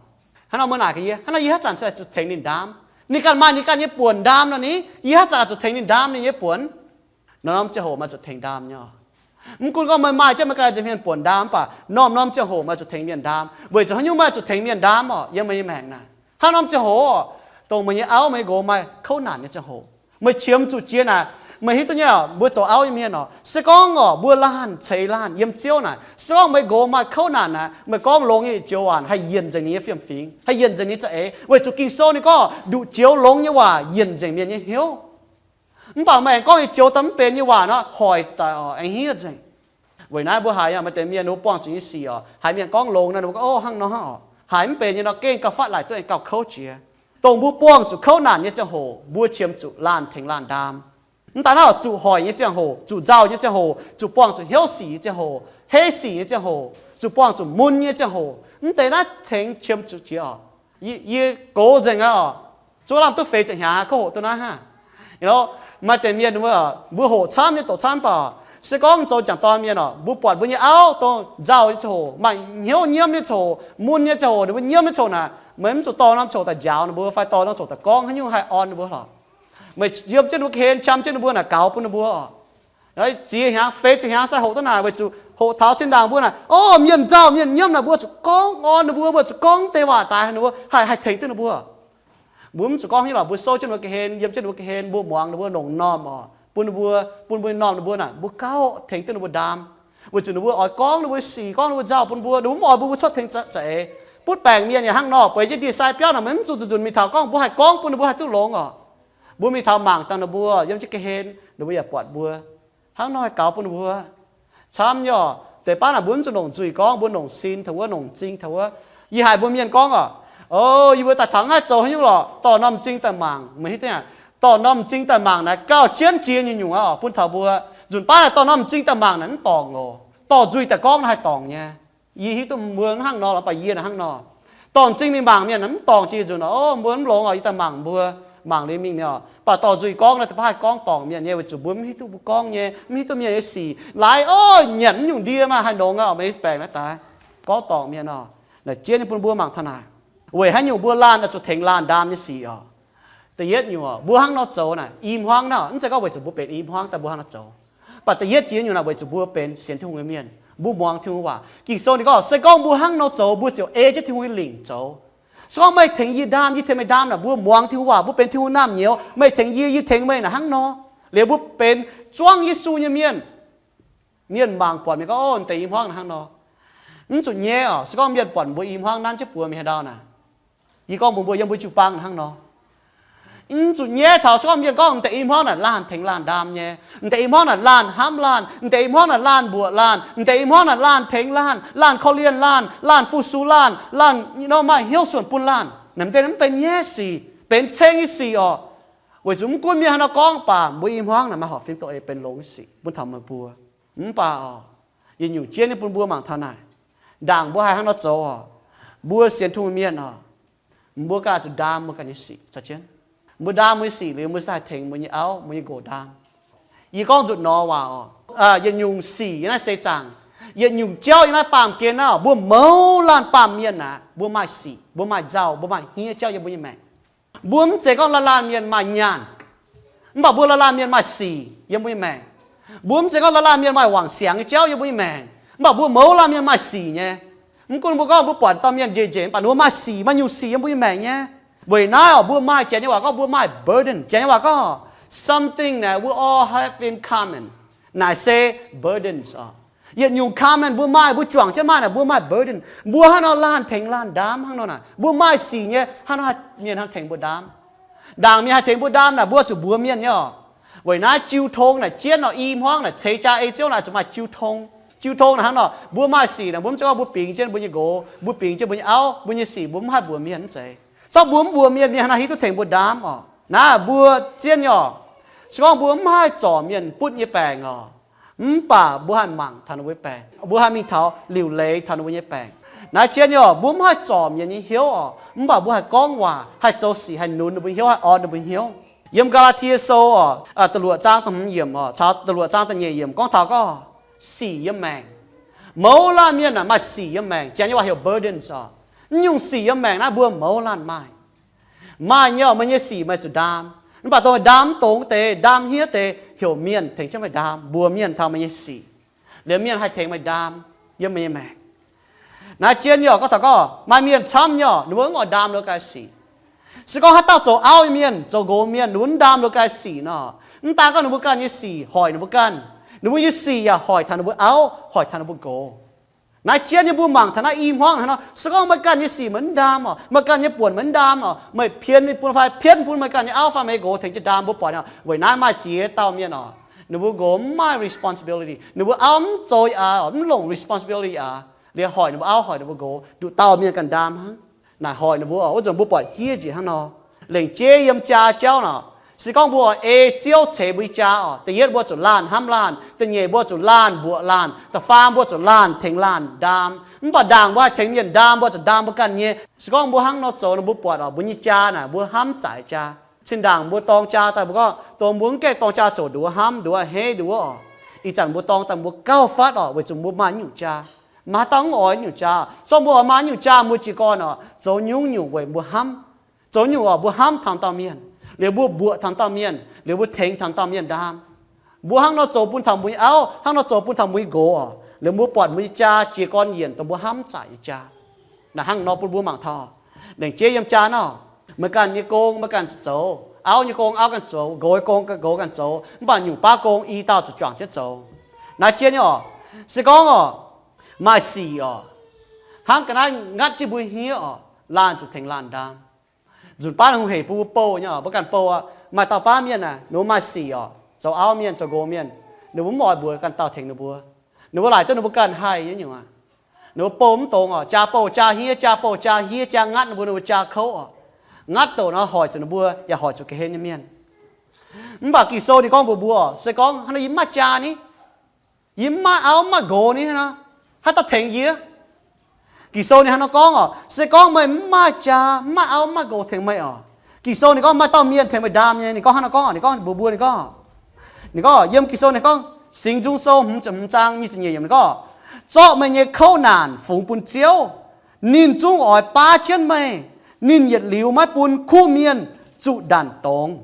hnangv nor meih naaic gaax yie, hnangv nor yie haaix zanc zuqc tengx ninh ndaam. Ninh ganh maaih ninh ganh nyei buonc ndaam nor ni, yie haaix zanc zuqc tengx ninh ndaam ninh nyei buonc. Norm-norm ziangh hoc meih zuqc tengx ndaam nyei oc. Mv gunv gorngv meih maaih jienv meih ganh nza'hmien buonc ndaam mv baac norm-norm ziangh hoc meih zuqc tengx mienh ndaam. Weic zuqc haaix nyungc meih zuqc tengx mienh ndaam oc? Yiem meih nyei maengc naaic, Hnangv norm ziangh hoc, dongh meih nyei auv meih nyei nqox maaih kouv naanc nyei ziangh hoc, meih qiemx zuqc jiex naaic. Meih hiuv duqv nyei, mbuo zoux auv nyei mienh oc, se gorngv oc mbuo laanh ceix laanh yiem Ziouv naaic, se gorngv meih nqox maaih kouv naanc naaic, meih gorngv longx nyei joux waac haih yienc nzengc ninh nyei fiem-fingx, haih yienc nzengc ninh za'eix, weic zuqc Ging-Sou ninh gorngv nduqc joux longx nyei waac yienc nzengc mienh nyei hnyouv. Mv baac meih aengx gorngv nyei joux daaih mv benx nyei waac nor, hoic daaih oc, aengx hniev nzengc. Weic naaiv mbuo haiz maaih deix mienh ninh mbuo buangh zuqc nyei sic oc, haiz mienh gorngv longx nor, ninh mbuo gorngv, Ov, hnangv nor oc, haiz mv benx nyei nor, gengh gauh fatv laaic duqv aengx gauh kouv jiex. Dongh mbuo buangh zuqc kouv naanc nyei ziangh hoc, mbuo qiemx zuqc laanh tengx laanh ndaam. Mv daaih naaiv oc, zuqc hoic nyei ziangh hoc, zuqc nzauh nyei ziangh hoc, zuqc buangh zuqc hnyouv sic nyei ziangh hoc, heiv sic nyei ziangh hoc, zuqc buangh zuqc mun nyei ziangh hoc, mv deix naaiv tengx qiemx zuqc jiex oc. Yie gox nzengc aqv oc. Zuov lamh duqv feix ziepc hnyangx kouv hoqc duqv naaiv hnangv. Maaih deix mienh mbuo, mbuo hoqc camv nyei, doqc camv baac, se gorngv zoux jangc dorn mienh oc, mbuo buatc mbuo nyei auv dongh nzauh nyei ziangh hoc, maaih hnyouv nyiemv nyei ziangh hoc, mun nyei ziangh hoc, ninh mbuo nyiemv nyei ziangh hoc naaic, meih mv zuqc dorh norm ziangh hoc daaih njaaux ninh mbuo fai dorh norm ziangh hoc daaih gorngv haaix nyungc haih orn ninh mbuo lorqc. Meih yiem jienv ninh mbuo ga'hlen, qam jienv ninh mbuo naaic, gaux bun ninh mbuo oc. Ziex hnyangx, feix ziepc hnyangx se hoqc duqv naaic, weic zuqc hoqc taux zinh ndaangc mbuo naaic, orv, mienh nzauh mienh nyiemv naaic, mbuo zuqc gorngv orn ninh mbuo, mbuo zuqc gorngv deix waac daaih ninh mbuo, haih, haih tengx duqv ninh mbuo. Mbuo mv zuqc gorngv haaix nyungc lorqc, mbuo souv jienv ninh mbuo ga'hlen, yiem jienv ninh mbuo ga'hlen, mbuo muangx ninh mbuo longc normh oc, bun ninh mbuo, bun mbuo normh ninh mbuo naaic, mbuo gauh tengx duqv ninh mbuo ndaam. Weic zuqc ninh mbuo oix gorngv ninh mbuo sic, gorngv ninh mbuo nzauh bun mbuo, ninh mbuo mv oix mbuo, mbuo cuotv tengx za'eix. Butv baengc mienh yaac hnangv nor, bueix jienv ndie sai biauv naaic, meih mv zuqc nzunc nzunc mingh taux gorngv, mbuo haih gorngv bun ninh mbuo haih duqv longx oc. Mbuo mingh taux mangc dangh ninh mbuo yiem jienv ga'hlen, ninh mbuo yaac buatc mbuo. Hnangv nor haih gaux bun ninh mbuo. Camv nyei oc, deix baav naaic mbuo mv zuqc nongc nzuih gorngv, mbuo nongc sin taux wuov, nongc m'zing taux wuov. Yie haiz mbuo mienh gorngv oc, o, yie mbuo daaih taux naaiv zoux haaix nyungc lorqc, dorh norm m'zing daaih mangc, meih hiuv duqv aac, dorh norm m'zing daaih mangc naaic gauh jienv jiex nyungc-nyungc aqv oc bun taux mbuo. Nzunc baav naaic dorh norm m'zing daaih mangc naaic mv dorngc oc. Dorh nzuih daaih gorngv naaic haih dorngc nyei. Yie hiuv duqv mbuo hnangv nor lorqc, mv baac yie naaic hnangv nor. Dorh m'zing mingh mangc mienh naaic mv dorngc jiex nzunc oc, o, mbuo mv longx oc, yie daaih mangc mbuo, mangc liuz mingh nyei oc. Mv baac dorh nzuih gorngv naaic da'faanh haih gorngv dorngc mienh nyei, weic zuqc mbuo mv hiuv duqv mbuo gorngv nyei, mv hiuv duqv mienh nyei sic. Laaix, o, nyanc mv nyungc ndie maah, haih nongx aqv oc, meih nyei baengc naaiv daaih gorngv dorngc mienh oc. Naaic jienv nyei bun mbuo mangc taux naaic, weic haaix nyungc mbuo laanh oix zuqc tengx laanh ndaam nyei sic oc. Da'yietv nyungc oc, mbuo hnangv nor zoux naaic i hmuangv naaic, mv zeiz gorngv weic zuqc mbuo benx i hmuangv daaih mbuo hnangv nor zoux. Mv baac da'yietv jiex nyungc naaic weic zuqc mbuo benx sienx Tin-Hungh nyei mienh, mbuo muangx Tin-Hungh waac. Ging-Sou ninh gorngv se gorngv mbuo hnangv nor zoux, mbuo ziouc ei jienv Tin-Hungh nyei lingc zoux. Se gorngv meih tengx yie ndaam, yie tengx meih ndaam naaic, mbuo muangx Tin-Hungh waac, mbuo benx Tin-Hungh naamh nyouz, meih tengx yie, yie tengx meih naaic hnangv nor. Liuz mbuo benx zuangv Yesu nyei mienh. Mienh mangc buatc mienh gorngv, o, deix i hmuangv naaic hnangv nor. Mv zuqc nyaiv oc, se gorngv mienh buatc mbuo i hmuangv nanv jienv buoz mienh haaix ndau naaic. Yie gorngv mbuox mbuo yiem mbuo jiu-baang hnangv nor. Mv zuqc nyaiv taux se gorngv mienh gorngv deix i hmuangv naaic laanh tengx laanh ndaam nyei, deix i hmuangv naaic laanh hnamv laanh, deix i hmuangv naaic laanh mbuoqc laanh, deix i hmuangv naaic laanh tengx laanh, laanh korv-lienh laanh, laanh fu-sux laanh, laanh nor maaih hnyouv suonc bun laanh. Naaic mv deix mv benx nyaiv sic, benx ceng nyei sic oc. Weic zuqc mv gunv mienh haaix nor gorngv baac mbuo i hmuangv naaic maaih horpc fim doqc eix benx longx nyei sic bun taux meih mbuo. Mv baac oc, yietc nyungc jienv nyei bun mbuo mangc taux naaic, ndaangc mbuo haih hnangv nor zoux oc. Mbuo sienx Tin-Hungh mienh oc, mbuo ganh zuqc ndaam mbuo ganh nyei sic caux jienv. Mbuo ndaam mbuo nyei sic liuz, mbuo se haih tengx mbuo nyei auv, mbuo nyei nqox ndaam. Yie gorngv nzutc nor waac oc, yietc nyungc sic yiem naaiv seix zaangc, yietc nyungc jauv yiem naaiv baamh gen naaiv oc, mbuo mouz laanh baamh mienh aqv, mbuo maaih sic, mbuo maaih nzauh, mbuo maaih hniev jauv yiem mbuo nyei maengc. Mbuo mv zeiz gorngv laanh laanh mienh maaih nyaanh, mv baac mbuo laanh laanh mienh maaih sic yiem mbuo nyei maengc. Mbuo mv zeiz gorngv laanh laanh mienh maaih wangc siangx nyei jauv yiem mbuo nyei maengc, mv baac mbuo mouz laanh mienh maaih sic nyei. Mv gunv mbuo gorngv mbuo buatc dauh mienh njiec njiec, mv baac ninh mbuo maaih sic, maaih nyungc sic yiem mbuo nyei maengc nyei. Weic naaiv oc, mbuo maaih, Janx nyei waac gorngv mbuo maaih burden. Janx nyei waac gorngv something that we all have in common. Naaic se burdens oc. Yietc nyungc common mbuo maaih, mbuo juangc jienv maaih naaic, mbuo maaih burden. Mbuo hnangv nor laanh tengx laanh ndaam hnangv nor naaic, mbuo maaih sic nyei, hnangv nor mienh hnangv tengx mbuo ndaam. Ndaangc mienh haih tengx mbuo ndaam naaic, mbuo zuqc mbuox mienh nyei oc. Weic naaiv jiu tong naaic jienv nor, i hmuangv naaic ceix jaa ei Ziouv naaic zuqc maaih jiu tong. Jiu tong naaic hnangv nor, mbuo maaih sic naaic, mbuo mv zeiz gorngv mbuo bingx jienv mbuo nyei nqox, mbuo bingx jienv mbuo nyei auv, mbuo nyei sic mbuo mv haih mbuox mienh, mv zeiz. Se gorngv mbuo mv mbuox mienh, mienh hnangv naaiv hiuv duqv tengx mbuo ndaam oc. Naaiv mbuo zien nyei oc. Se gorngv mbuo mv haih zorc mienh butv nyei baengc oc, mv baac mbuo haih mangc taux ninh mbuo nyei baengc, mbuo haih mingh taux liuc leiz taux ninh mbuo nyei baengc. Naaiv zien nyei oc, mbuo mv haih zorc mienh nyei hnyouv oc, mv baac mbuo haih gorngv waac, haih zoux sic, haih nunz ninh mbuo hnyouv, haih orn ninh mbuo hnyouv. Yiem Gaa^laa^tie Sou oc, da'luoqc zaang da'hmz yiemc oc caux da'luoqc zaang da'nyeic yiemc gorngv taux gorngv sic yiem maengc. Mouz laanh mienh aah, maaih sic yiem maengc, Janx nyei waac heuc burdens oc. Mv nyungc sic yiem maengc naaiv mbuo mouz laanh maaih. Maaih nyei oc, meih nyei sic meih zuqc ndaam. Mv baac dongh ndaam mv dongz deix, ndaam hniev deix, heuc mienh tengx jienv meih ndaam, mbuox mienh taux meih nyei sic, liemh mienh haih tengx meih ndaam yiem meih nyei maengc. Naaiv zien nyei oc, gorngv taux gorngv maaih mienh camv nyei oc, ninh mbuo mv oix ndaam ninh mbuo ganh sic. Se gorngv haaix dauh zoux auv nyei mienh, zoux nqox mienh, ninh mbuo mv ndaam ninh mbuo ganh sic nor, mv daan gorngv ninh mbuo ganh nyei sic hoic ninh mbuo ganh, ninh mbuo nyei sic yaac hoic taux ninh mbuo auv, hoic taux ninh mbuo nqox. Naaiv jien nyei mbuo mangc taux naaiv i hmuangv hnangv nor, se gorngv meih ganh nyei sic meih mv ndaam oc, meih ganh nyei buonc meih mv ndaam oc, meih pien bun fai pien bun meih ganh nyei auv fai meih nqox tengx jienv ndaam, mbuo buatc nyei. Weic naaiv maaih ziex dauh mienh oc, ninh mbuo nqox mv maaih responsibility, ninh mbuo auv mv zoux aqv, mv longc responsibility aqv, liemh hoic ninh mbuo auv, hoic ninh mbuo nqox, nduqc dauh mienh ganh ndaam hnangv. Naaic hoic ninh mbuo oc, wuov zanc mbuo buatc hiev njiec hnangv nor. Lengc jeiv yiem jaa jauv nor, se gorngv mbuo ei Ziouv ceix mbuo nyei jaa oc, da'yietv mbuo zuqc laanh hnamv laanh, da'nyeic mbuo zuqc laanh mbuoqc laanh, da'faam mbuo zuqc laanh tengx laanh ndaam. Mv baac ndaangc mbuo haih tengx mienh ndaam, mbuo zuqc ndaam mbuo ganh nyei. Se gorngv mbuo hnangv nor zoux nor, mbuo buatc oc, mbuo nyei jaa naaic mbuo hnamv zaqc jaa. Cin-ndaangc mbuo dorng jaa daaih, mbuo gorngv dongh mbuo mv gaengh dorng jaa zoux nduov hnamv, nduov a'hneiv, nduov wuov oc. Ih zanc mbuo dorng daaih mbuo gauh fatv oc, weic zuqc mbuo maaih nyungc jaa. Maaih haaix dauh mv oix nyungc jaa? Se gorngv mbuo maaih nyungc jaa, mbuo jiez gorn oc, zoux nyungc-nyungc weic mbuo hnamv. Zoux nyungc oc, mbuo hnamv taux dauh mienh, liuz mbuo mbuoqc taux dauh mienh, liuz mbuo tengx taux dauh mienh ndaam. Mbuo hnangv nor zoux bun taux mbuo nyei auv, hnangv nor zoux bun taux mbuo nyei nqox oc, liuz mbuo buatc mbuo nyei jaa jiez gorn yienc dongh mbuo hnamv zaqc nyei jaa. Naaic hnangv nor bun mbuo mangc taux, lengc jeiv yiem jaa nor, meih ganh nyei gong meih ganh zoux, auv nyei gong auv ganh zoux, nqox nyei gong nqox ganh zoux, mv baac nyungc baav gong i dauh zuqc juangc jienv zoux. Naaiv jien nyei oc, se gorngv oc, maaih sic oc, hnangv ga'naaiv ngatv jienv mbuo hniev oc, laanh zuqc tengx laanh ndaam. Nzunc baav hungh hec bun mbuo bouh nyei oc, mbuo ganh bouh aqv. Maaih dauh baav mienh aah, ninh mbuo maaih sic oc, zoux auv mienh, zoux nqox mienh, ninh mbuo mv oix mbuox ganh dauh tengx ninh mbuo. Ninh mbuo laaic duqv ninh mbuo ganh haih nyei nyungc aqv. Ninh mbuo bouh mv dongz oc, jaa bouh jaa hniev, jaa bouh jaa hniev, jaa ngatv ninh mbuo, ninh mbuo jaa kouv oc. Ngatv douc nor hoic zuqc ninh mbuo yaac hoic zuqc ga'hlen nyei mienh. Mv baac Ging-Sou ninh gorngv mbuox mbuo oc, se gorngv hnangv nor yie mv maaih jaa ni, yie mv maaih auv mv maaih nqox ni, hnangv nor haaix dauh tengx yie? Ging-Sou ninh hnangv nor gorngv oc, se gorngv meih mv maaih jaa, mv maaih auv mv maaih nqox tengx meih oc, Ging-Sou ninh gorngv maaih dauh mienh tengx meih ndaam nyei. Ninh gorngv hnangv nor gorngv, ninh gorngv mbuox mbuo, ninh gorngv, ninh gorngv yiem Ging-Sou ninh gorngv, Singx Nzung Sou hmz ziepc hmz zaang nyic ziepc nyeic yiemc ninh gorngv, zorqv meih nyei kouv naanc fungx bun Ziouv, ninh zungv oix baav jienv meih. Ninh yietc liuz maiv bun kuv mienh zuqc ndanc dongz.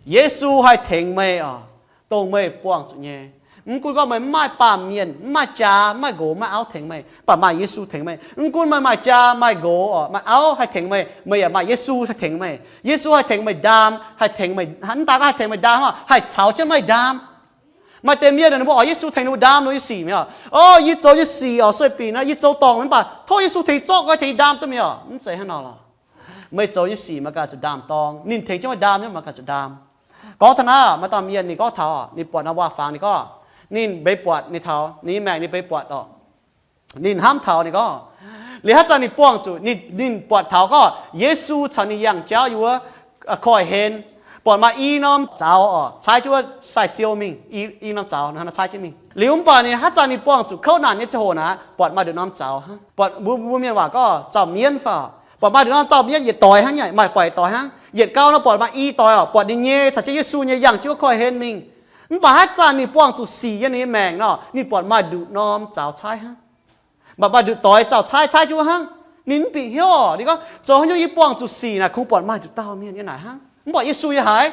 Yesu haih tengx meih oc, dongh meih buangh zuqc nyei. Mv gunv gorngv meih mv maaih baamh mienh, mv maaih jaa, mv maaih nqox, mv maaih auv tengx meih, mv baac maaih Yesu tengx meih. Mv gunv meih maaih jaa, maaih nqox, maaih auv haih tengx meih, meih yaac maaih Yesu haih tengx meih. Yesu haih tengx meih ndaam, haih tengx meih, mv daan gorngv haih tengx meih ndaam, haih caux jienv meih ndaam. Maaih deix mienh ninh mbuo oix Yesu tengx ninh mbuo ndaam ninh mbuo nyei sic mi'aqv. O, yie zoux nyei sic oc, sueih binc aqv, yie zoux dorngc mv baac tov Yesu tengx zorqv nqoi tengx yie ndaam duqv mi'aqv. Mv zeiz hnangv nor lorqc. Meih zoux nyei sic maaih ganh zuqc ndaam dorng. Ninh tengx jienv meih ndaam nyei maaih ganh zuqc ndaam. Gorngv taux naaiv, maaih dauh mienh ninh gorngv taux ninh buatc norm waac-fangx ninh gorngv, ninh mbeix buatc ninh taux ninh nyei maengc ninh mbeix buatc oc. Ninh hnamv taux ninh gorngv, liuz haaix zanc ninh buangh zuqc ninh, ninh buatc taux gorngv Yesu caux ninh yangh jauv yiem wuov koiv-hlen, buatc maaih i norm zaux oc, caaiv jienv wuov sai-ziou mingh, i norm zaux caaiv jienv mingh. Liuz mv baac ninh haaix zanc ninh buangh zuqc kouv naanc nyei ziangh hoc naaic, buatc maaih nduqc norm zaux hnangv. Buatc mbuo, mbuo mienh waac gorngv zaux-mienv fai, buatc maaih nduqc norm zaux-mienv yietc doix hnangv, yaac maaih doix hnangv. Yietc gau nor buatc maaih i doix oc, buatc ninh nyei caux jienv Yesu nyei yangh jienv wuov koiv-hlen mingh. Mv baac haaix zanc ninh buangh zuqc sic yiem ninh nyei maengc nor, ninh buatc maaih nduqc norm zaux caaiv hnangv. Mv baac maaih nduqc doix zaux caaiv, caaiv jienv wuov hnangv. Ninh mv bieqc hnyouv oc. Ninh gorngv, zoux haaix nyungc yie buangh zuqc sic naaic kungx buatc maaih nduqc dauh mienh yiem naaic hnangv, mv buatc Yesu yiem haaix?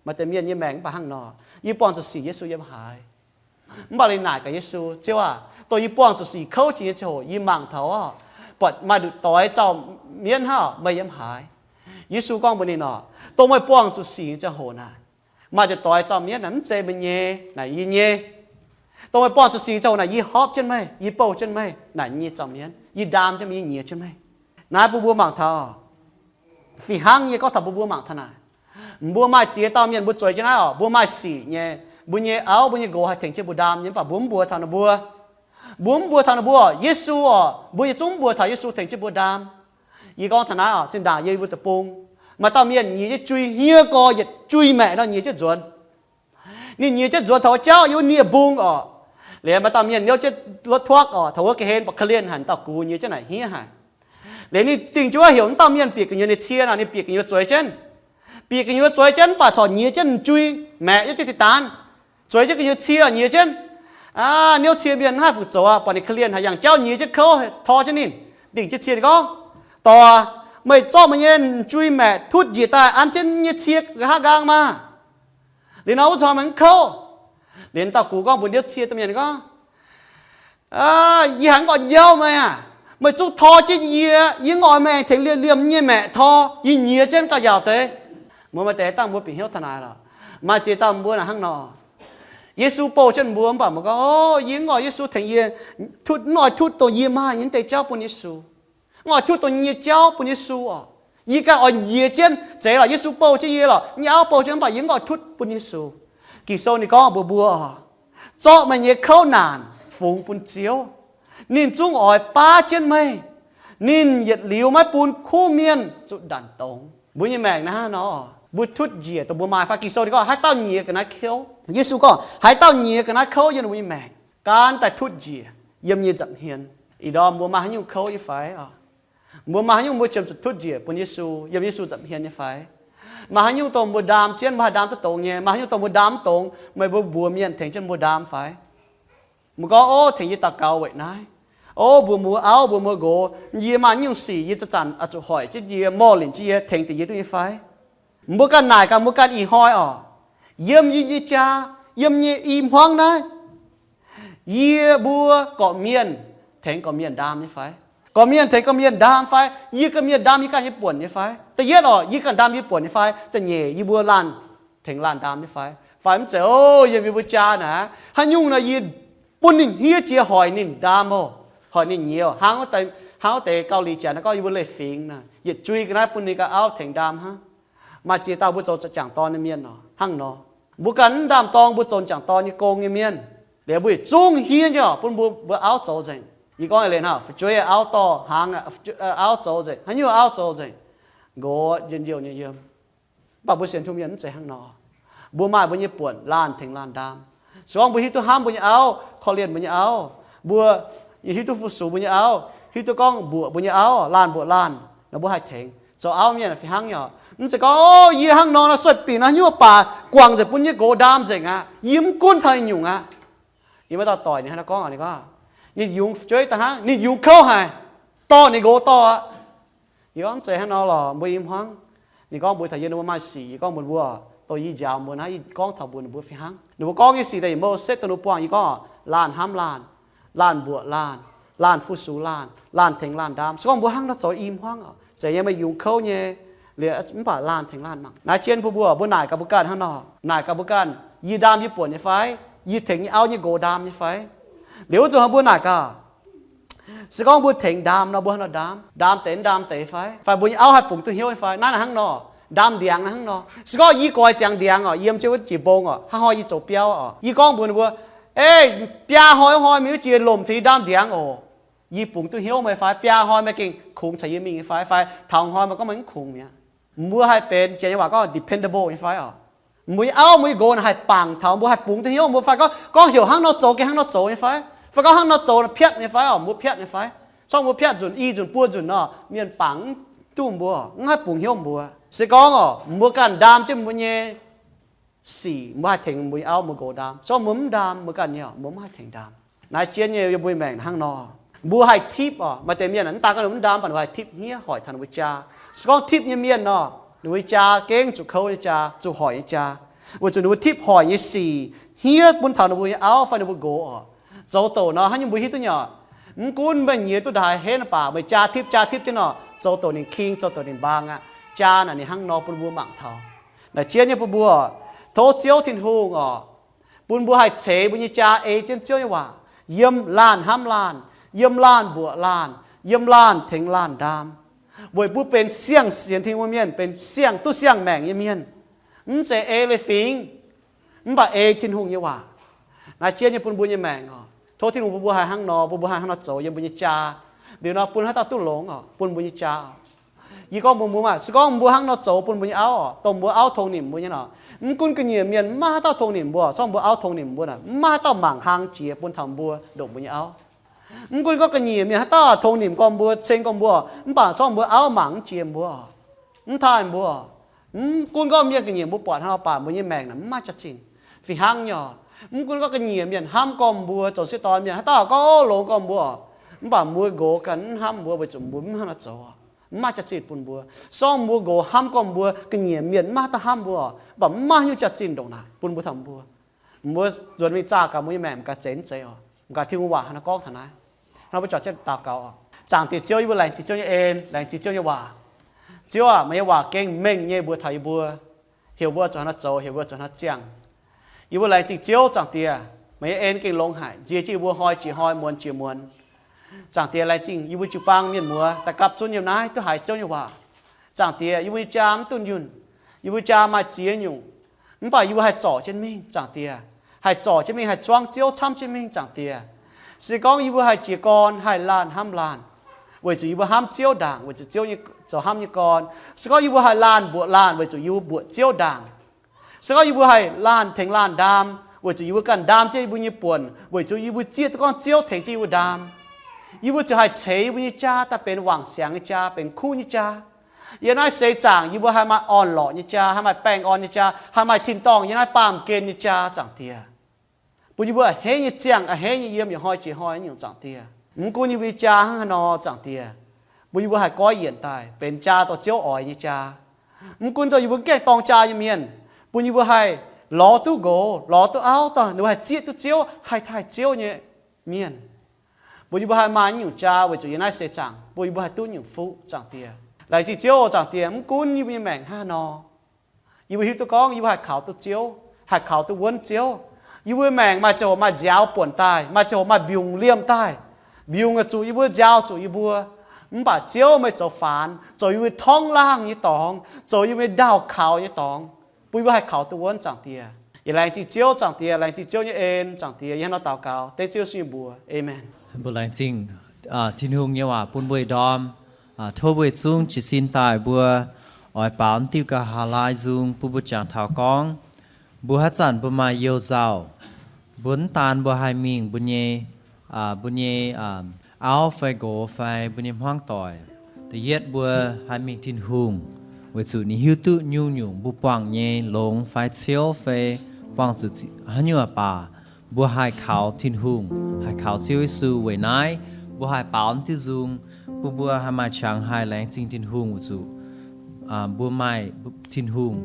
Maaih deix mienh nyei maengc mv baac hnangv nor, yie buangh zuqc sic Yesu yiem haaix? Mv baac ninh naaic gaax Yesu, Ziouv aah, dongh yie buangh zuqc sic kouv jiex nyei ziangh hoc yie mangc taux oc, buatc maaih nduqc doix zaux-mienv hnangv, meih yiem haaix? Yesu gorngv mbuox ninh oc, dongh meih buangh zuqc sic nyei ziangh hoc naaic, maaih nduqc doix zaux-mienv naaic mv zeiz meih nyei, naaic yie nyei. Dongh meih buangh zuqc sic nyei ziangh hoc naaic yie hopv jienv meih, yie bouh jienv meih, naaic yie nyei zaux-mienv, yie ndaam jienv meih, yie nyiex jienv meih. Naaiv bun mbuo mangc taux fih hnangv nyei gorngv taux bun mbuo mangc taux naaic. Mbuo maaih ziex dauh mienh mbuo zueiz jienv naaiv oc, mbuo maaih sic nyei, mbuo nyei auv mbuo nyei nqox haih tengx jienv mbuo ndaam nyei, mv baac mbuo mv mbuox taux ninh mbuo. Mbuo mv mbuox taux ninh mbuo oc, Yesu oc, mbuo yietc zungv mv mbuox taux Yesu tengx jienv mbuo ndaam. Yie gorngv taux naaiv oc, zinh ndaangc yie mbuo deic-bung, maaih dauh mienh nyiex jienv jui hniev gorx yietc jui maeqc nor nyiex jienv nzuonx. Ninh nyiex jienv nzuonx taux wuov jauv yiem wuov nie-mbung oc. Liuz maaih dauh mienh niouv jienv rốt thuốc oc, taux wuov ga'hlen baac korv-lienh haic, dauh gux nyiex jienv naaic hniev haic. Liuz ninh dingh jienv wuov heuc wuov dauh mienh bieqc gu'nyuoz ninh cie nor, ninh bieqc gu'nyuoz zueiz jienv. Bieqc gu'nyuoz zueiz jienv mv baac corc nyiex jienv jui maeqc yiem jienv deix daanz. Zueiz jienv gu'nyuoz cie nyiex jienv. Aa, niouv cie mienh mv haih fu zoux aqv, buatc ninh korv-lienh haic, yangh jauv nyiex jienv kouv tor jienv ninh. Dingh jienv cie ninh gorngv, Dorc, meih zorqv meih nyei jui maeqc tutv njiec daaih an jienv nyei cie nqa'haav nqaang maah! Liuz nor wuov corc meih mv kouv. Liuz dauh gux gorngv mbuox niouv cie domh mienh gorngv, Yie haiz mv gorngv njouv meih aqv. Meih zungv tor jienv yie, yie ngorc meih aengx tengx liemh liemh nyei maeqc tor, yie nyiex jienv gauh njaaux deix. Mbuo maaih deix dangh mbuo bieqc hnyouv taux naaic lorqc. Maaih ziex dauh mbuo naaic hnangv nor. Yesu bouh jienv mbuo mv baac mbuo gorngv, O, yie mv oix Yesu tengx yie, tutv, mv oix tutv dongh yie maaih nyei deix jauv bun Yesu. Mv oix tutv dongh yie nyei jauv bun Yesu oc. Yie ganh oix njiec jienv zeiz lorqc, Yesu bouh jienv yie lorqc, nyei auv bouh jienv mv baac yie mv oix tutv bun Yesu. Ging-Sou ninh gorngv mbuox mbuo oc, Zorqv meih nyei kouv naanc fungx bun Ziouv. Ninh zungv oix baav jienv meih. Ninh yietc liuz maiv bun kuv mienh zuqc ndanc dongz. Mbuo nyei maengc naaiv hnangv nor, mbuo tutv njiec dongh mbuo maaih fai? Ging-Sou ninh gorngv, Haaix dauh nyiex ga'naaiv kouv? Yesu gorngv, Haaix dauh nyiex ga'naaiv kouv yiem ninh mbuo nyei maengc, gaanv daaih tutv njiec yiem nyei nza'hmien. Ih ndorm mbuo maaih haaix nyungc kouv nyei fai? Mbuo maaih haaix nyungc mbuo qiemx zuqc tutv njiec bun Yesu yiem Yesu nza'hmien nyei fai? Maaih haaix nyungc dongh mbuo ndaam jienv mbuo haih ndaam duqv dongz nyei? Maaih haaix nyungc dongh mbuo ndaam mv dongz, meih mbuo mbuox mienh tengx jienv mbuo ndaam fai? Mbuo gorngv, O, tengx yie daux gaux weic naaiv. O, mbuox mbuo auv, mbuox mbuo nqox, yie maaih nyungc sic yie zanc-zanc oix zuqc hoic jienv yie, morh linc jienv yie, tengx deix yie duqv nyei fai? Mbuo ganh naaic gaax mbuo ganh ih hnoi oc, yiem yie nyei jaa, yiem nyei i hmuangv naaiv, yie mbuo gorqv-mienh tengx gorqv-mienh ndaam nyei fai? Gorqv-mienh tengx gorqv-mienh ndaam fai? Yie ganh mienh ndaam yie ganh nyei buonc nyei fai? Da'yietv oc, yie ganh ndaam yie buonc nyei fai? Da'nyeic, yie mbuo laanh tengx laanh ndaam nyei fai? Fai mv zeiz, o, yiem yie mbuo jaa naaic, haaix nyungc nor yie bun ninh hniev jiex hoic ninh ndaam oc, hoic ninh nyiex oc. Hnangv wuov deix, hnangv wuov deix Gauh Liz janx naaiv gorngv yie mbuo leiz-fingx naaic, yietc jui ga'naaiv bun ninh ganh auv tengx ndaam hnangv. Maaih ziex dauh mbuo zoux jangc dorn nyei mienh oc, hnangv nor. Mbuo ganh mv ndaam dorng mbuo zoux jangc dorn nyei gong nyei mienh. Liuz mbuo yietc zungv hniev nyei oc, bun mbuo, mbuo auv zoux nzengc. Yie gorngv eix leiz hnangv, fu'jueiv auv dorh hnaangx, auv zoux nzengc, haaix nyungc auv zoux nzengc, nqox njien-youh nyei yiem. Mv baac mbuo sienx Tin-Hungh mienh mv zeiz hnangv nor. Mbuo maaih mbuo nyei buonc, laanh tengx laanh ndaam. Se gorngv mbuo hiuv duqv hnamv mbuo nyei auv, korv-lienh mbuo nyei auv, mbuo hiuv duqv fu-sux mbuo nyei auv, hiuv duqv gorngv mbuoqc mbuo nyei auv, laanh mbuoqc laanh nor, mbuo haih tengx. Zoux auv mienh fih hnangv nyei oc. Mv zeiz gorngv, O, yie hnangv nor nor sueih binc naaiv hnyouv baac guangc nzengc bun nyei nqox ndaam nzengc aqv. Yie mv gunv taux ninh nyungc aqv. Yie maaih dauh doic ninh hnangv nor gorngv, ninh gorngv, ninh yungz fu'jueiv daaih hnangv, ninh yungz kouv haic, dorh ninh nqox dorh aqv. Yie gorngv, Mv zeiz hnangv nor lorqc, mbuo i hmuangv. Ninh gorngv mbuox taux yie ninh mbuo maaih sic, yie gorngv mbuox mbuo, dongh yie njaaux mbuo naaiv, yie gorngv taux mbuox ninh mbuo fih hnangv. Ninh mbuo gorngv nyei sic daaih yietc mouc setv dongh ninh mbuo buangh, yie gorngv, Laanh hnamv laanh, laanh mbuoqc laanh, laanh fu-sux laanh, laanh tengx laanh ndaam. Se gorngv mbuo hnangv nor zoux i hmuangv oc, zeiz nyei meih yungz kouv nyei, liuz mv baac laanh tengx laanh mangc. Naaiv jienv mbuo mbuo, mbuo naaic gaax mbuo ganh hnangv nor, naaic gaax mbuo ganh, Yie ndaam yie buonc nyei fai? Yie tengx nyei auv nyei nqox ndaam nyei fai? Liuz wuov nzunc hnoi mbuo naaic gaax, se gorngv mbuo tengx ndaam nor, mbuo hnangv nor ndaam, ndaam deix mv ndaam deix fai? Fai mbuo nyei auv haih bungx duqv hnyouv nyei fai? Naaiv naaic hnangv nor, ndaam ndiangx naaiv hnangv nor. Se gorngv yie goix ziangx ndiangx oc, yiem jienv wuov jiex mbong oc, hnangv hnoi yie zoux biauv oc, yie gorngv mbuox ninh mbuo, Ei, biaa hnoi wuov hnoi mingh wuov jiex lomc tengx yie ndaam ndiangx oc. Yie bungx duqv hnyouv meih fai? Biaa hnoi meih gengh kungx caux yie mingh nyei fai? Fai taux hnoi meih gorngv meih mv kungx mi'aqv. Mbuo haih benx janx nyei waac gorngv dependable nyei fai oc? Mbuo nyei auv, mbuo nyei nqox naaic haih bangc taux mbuo, haih bungx duqv hnyouv mbuo fai? Gorngv, gorngv heuc hnangv nor zoux gengh hnangv nor zoux nyei fai? Fai gorngv hnangv nor zoux piatv nyei fai oc? Mbuo piatv nyei fai? Se gorngv mbuo piatv nzunc, i nzunc, buo nzunc nor, mienh bangc mv duqv mbuo, mv haih bungx hnyouv mbuo. Se gorngv oc, mbuo ganh ndaam jienv mbuo nyei sic, mbuo haih tengx mbuo nyei auv mbuo nqox ndaam. Se gorngv mbuo mv ndaam mbuo ganh nyei oc, mbuo mv haih tengx ndaam. Naaiv jienv nyei yiem mbuo nyei maengc hnangv nor, mbuo haih tipv oc. Maaih deix mienh mv daan gorngv ninh mv ndaam, mv baac ninh mbuo haih tipv hniev hoic taux ninh mbuo jaa. Se gorngv tipv nyei mienh nor, ninh mbuo jaa gengh zuqc kouv nyei jaa, zuqc hoic nyei jaa, weic zuqc ninh mbuo tipv hoic nyei sic hniev bun taux ninh mbuo nyei auv fai ninh mbuo nqox oc. Zoux douc nor, hnangv nyungc mbuo hiuv duqv nyei oc. Mv gunv meih nyiex duqv ndaaih henv mv baac meih jaa tipv jaa tipv jienv nor, zoux douc ninh king, zoux douc ninh mbaang aqv. Jaa naaic ninh hnangv nor bun mbuo mangc taux. Naaic jienv nyei bun mbuo, tov Ziouv Tin-Hungh oc, bun mbuo haih ceix mbuo nyei jaa ei jienv Ziouv nyei waac, yiem laanh hnamv laanh, yiem laanh mbuoqc laanh, yiem laanh tengx laanh ndaam, weic bun benx siang-sienx Tin-Hungh mienh, benx siang duqv siang-maengc nyei mienh. Mv zeiz ei leiz-fingx, mv baac ei Tin-Hungh nyei waac. Naaiv jienv nyei bun mbuo nyei maengc oc. Tov Tin-Hungh bun mbuo haih hnangv nor, bun mbuo haih hnangv nor zoux yiem mbuo nyei jaa. Liuz nor bun haaix dauh duqv longx oc, bun mbuo nyei jaa oc. Yie gorngv mbuox mbuo maah, se gorngv mbuo hnangv nor zoux bun mbuo nyei auv oc, dongh mbuo auv tongx nimc mbuo nyei nor, mv gunv ga'nyiec mienh mv maaih haaix dauh tongx nimc mbuo, se gorngv mbuo auv tongx nimc mbuo naaic, mv maaih haaix dauh mangc hlang jiex bun taux mbuo ndongc mbuo nyei auv. Mv gunv gorngv ga'nyiec mienh haaix dauh tongx nimc gormx mbuo, ceng gormx mbuo, mv baac se gorngv mbuo auv mangc mv jiex mbuo, mv taaih mbuo. Mv gunv gorngv mienh ga'nyiec mbuo buatc hnangv nor, mv baac mbuo nyei maengc naaic mv maaih jaax-zinh. Fih hnangv nyei oc. Mv gunv gorngv ga'nyiec mienh hnamv gormx mbuo, zoux sieqv dorn mienh haaix dauh gorngv longx gormx mbuo, mv baac mbuo nqox ganh mv hnamv mbuo weic zuqc mbuo mv hnangv nor zoux, mv maaih jaax-zinh bun mbuo. Se gorngv mbuo nqox hnamv gormx mbuo, ga'nyiec mienh mv maaih haaix dauh hnamv mbuo, mv baac mv maaih haaix nyungc jaax-zinh ndongc naaic bun mbuo taux mbuo. Mbuo nzuonx mingh zaah gaax mbuo nyei maengc, m'gaax zeiz mv zeiz oc. M'gaax Tin-Hungh waac hnangv nor gorngv taux naaiv. Hnangv nor mbuo juangc jienv daux gaux oc. Zaangc Diex Ziouv, yie mbuo laengz zingh Ziouv nyei en, laengz zingh Ziouv nyei waac. Ziouv aac, meih nyei waac gengh mengh nyei mbuox taux yie mbuo, heuc mbuo zuqc haaix nor zoux, heuc mbuo zuqc haaix nor ziangh. Yie mbuo laengz zingh Ziouv, Zaangc Diex, meih nyei en gengh longx haic, nziex jienv yie mbuo hnoi jiex hnoi, muonz jiex muonz. Zaangc Diex, laengz zingh yie mbuo jiu-baang mienh muoz daaih gapv zunv yiem naaiv duqv haiz Ziouv nyei waac. Zaangc Diex, yie mbuo nyei jaa mv duqv nyunc, yie mbuo jaa maaih ziex nyungc, mv baac yie mbuo haih zorc jienv mingh, Zaangc Diex. Haih zorc jienv mingh, haih zuangv Ziouv camv jienv mingh, Zaangc Diex. Se gorngv yie mbuo haih jiez gorn, haih laanh hnamv laanh, weic zuqc yie mbuo hnamv Ziouv ndaangc, weic zuqc Ziouv nyei zoux hnamv nyei gorn. Se gorngv yie mbuo haih laanh mbuoqc laanh, weic zuqc yie mbuo mbuoqc Ziouv ndaangc. Se gorngv yie mbuo haih laanh tengx laanh ndaam, weic zuqc yie mbuo ganh ndaam jienv yie mbuo nyei buonc, weic zuqc yie mbuo zieqv duqv gorngv Ziouv tengx jienv yie mbuo ndaam. Yie mbuo ziouc haih ceix yie mbuo nyei jaa daaih benx wangc siangx nyei jaa, benx kuv nyei jaa. Yiem naaiv seix zaangc yie mbuo haih maaih orn-lorqc nyei jaa, haih maaih baengh orn nyei jaa, haih maaih tin-dorngh yiem naaiv baamh gen nyei jaa, Zaangc Diex. Bun yie mbuo a'hneiv nyei ziangh, a'hneiv nyei yiem, yietc hnoi jiex hnoi nyungc, Zaangc Diex. Mv gunv yie mbuo nyei jaa hnangv haaix nor, Zaangc Diex, bun yie mbuo haih goiv yienc daaih benx jaa dorh Ziouv oix nyei jaa. Mv gunv dongh yie mbuo mv gaengh dorng jaa nyei mienh, bun yie mbuo haih lorz duqv nqox, lorz duqv auv, dongh ninh mbuo haih zieqv duqv Ziouv, haih taaih Ziouv nyei mienh. Bun yie mbuo haih maaih nyungc jaa weic zuqc yiem naaiv seix zaangc, bun yie mbuo haih duqv nyungc fuqv, Zaangc Diex. Laengz zingh Ziouv, Zaangc Diex, mv gunv yie mbuo nyei maengc hnangv haaix nor, yie mbuo hiuv duqv gorngv yie mbuo haih kaux duqv Ziouv, haih kaux duqv wuonv Ziouv. Yie mbuo maengc maaih ziangh hoc maaih nziaaux buonc daaih, maaih ziangh hoc maaih mbiungc liemh daaih. Mbiungc zuqc yie mbuo, nziaaux zuqc yie mbuo. Mv baac Ziouv meih zoux faanx, zoux yie mbuo torngv laangh nyei dorngx, zoux yie mbuo ndaauh kaux nyei dorngx, bun yie mbuo haih kaux duqv wuonv, Zaangc Diex. Yie laengz zingh Ziouv, Zaangc Diex, laengz zingh Ziouv nyei en, Zaangc Diex. Yie hnangv nor daux gaux dengv Ziouv Yesu nyei mbuox. Aamen. Mbuo laengz zingh Tin-Hungh nyei waac bun mbuo ih ndorm. Tov mbuo yietc zungv jiez sin daaih mbuo oix baaux diuh ga'haav laai nzung bun mbuo jangx taux gorngv mbuo haaix zanc mbuo maaih you nzauh, mbuo mv daan mbuo haih mingh mbuo nyei, mbuo nyei auv fai nqox fai mbuo nyei hmuangv doic. Da'yietv mbuo haih mingh Tin-Hungh, weic zuqc ninh hiuv duqv nyungc-nyungc mbuo buangh nyei longx fai ciouv fai buangh zuqc haaix nyungc baac mbuo haih kaux Tin-Hungh, haih kaux Ziouv Yesu. Weic naaiv mbuo haih baaux diuh nzung bun mbuo haih maaih qangx haih laengz zingh Tin-Hungh weic zuqc mbuo maaih Tin-Hungh,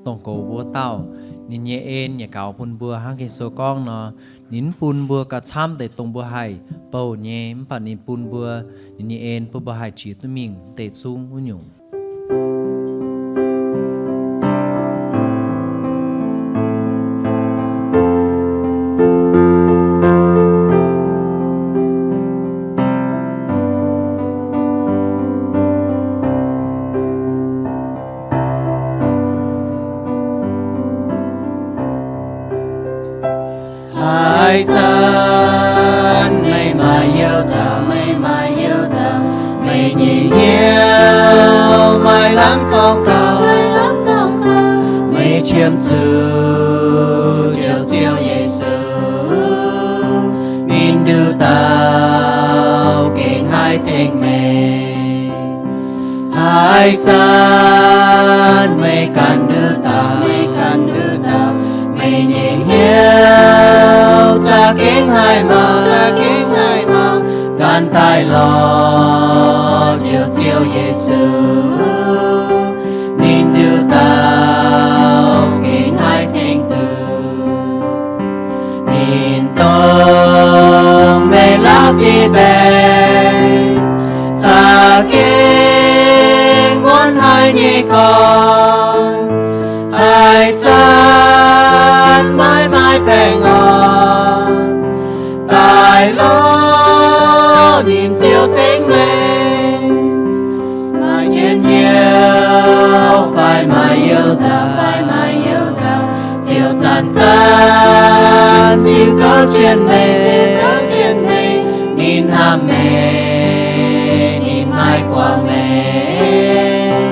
dongh goux mbuo dauh. Ninh nyei en yaac gaux bun mbuo hnangv Ging-Sou gorngv nor, ninh mv bun mbuo gauh camv deix dongh mbuo haih bouh nyei, mv baac ninh bun mbuo, ninh nyei en bun mbuo haih jiex duqv mingh deix zungv wuov nyungc. Haaix zanc meih maaih you nzauh, meih maaih you nzauh, meih nyei hnyouv maaih lamh gorngv gauh, meih qiemx zuqc Njoux Ziouv Yesu, ninh nduqc dauh gengh haih tengx meih. Haaix zanc meih ganh nduqc dauh, meih ganh nduqc dauh, meih nyei hnyouv za'gengh haih mauc, za'gengh haih mauc, ganh daaih lorz Njoux Ziouv Yesu, ninh nduqc dauh gengh haih tengx duqv. Ninh dongh meih la'bieiv-mbaengx za'gengh muonz haic nyei gorn, haaix zanc meih maaih baengh orn, daaih lorz ninh ziouc tengx meih. Maaih njien-youh fai maaih you nzauh, fai maaih you nzauh, ziouc zanc-zanc ziux gouv jienv meih, ziux gouv jienv meih. Ninh hnamv meih, ninh maiv guangc meih,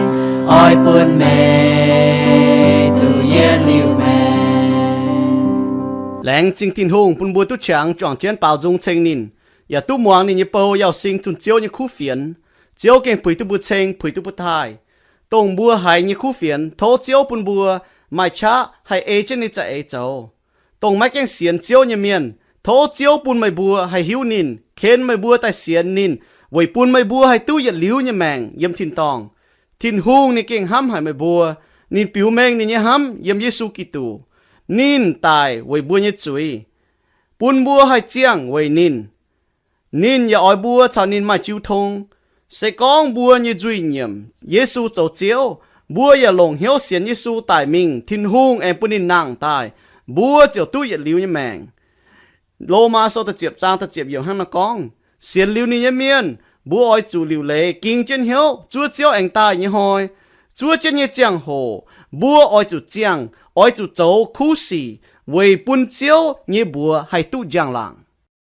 oix bun meih duqv yietc liuz maengc. Laengz zingh Tin-Hungh bun mbuo duqv qangx juangc jienv baaux nzung ceng ninh, yaac duqv muangx ninh nyei bou Yauz Sing zunh Ziouv nyei kuv fienx. Ziouv gengh puix duqv mbuo ceng, puix duqv mbuo taaih. Dongh mbuo haiz nyei kuv fienx, tov Ziouv bun mbuo maaih qaqv haih ei jienv ninh za'eix zoux. Dongh maiv gaengh sienx Ziouv nyei mienh, tov Ziouv bun meih mbuo haih hiuv ninh, ken meih mbuo daaih sienx ninh, weic bun meih mbuo haih duqv yietc liuz nyei maengc yiem tin-dorngh. Tin-Hungh ninh gengh hnamv haic meih mbuo. Ninh biux mengh ninh nyei hnamv yiem Yesu Giduc. Ninh daic weic mbuo nyei zuiz, bun mbuo haih ziangh weic ninh. Ninh yaac oix mbuo caux ninh maaih jiu tong. Se gorngv mbuo nyei nzuih nyiemc Yesu zoux Ziouv, mbuo yaac longc hnyouv sienx Yesu daic mingh, Tin-Hungh aengx bun ninh nangh daaih, mbuo ziouc duqv yietc liuz nyei maengc. Lomaa Sou da'ziepc zaang da'ziepc yiemc hnangv naaiv gorngv, sienx liuz ninh nyei mienh, mbuo oix zuqc liuc leiz ging jienv hnyouv zuov Ziouv aengx daaih nyei hnoi. Zuov jienv nyei ziangh hoc mbuo oix zuqc ziangh, oix zuqc zoux kuv sic weic bun Ziouv nyei mbuox haih duqv njang-laangc.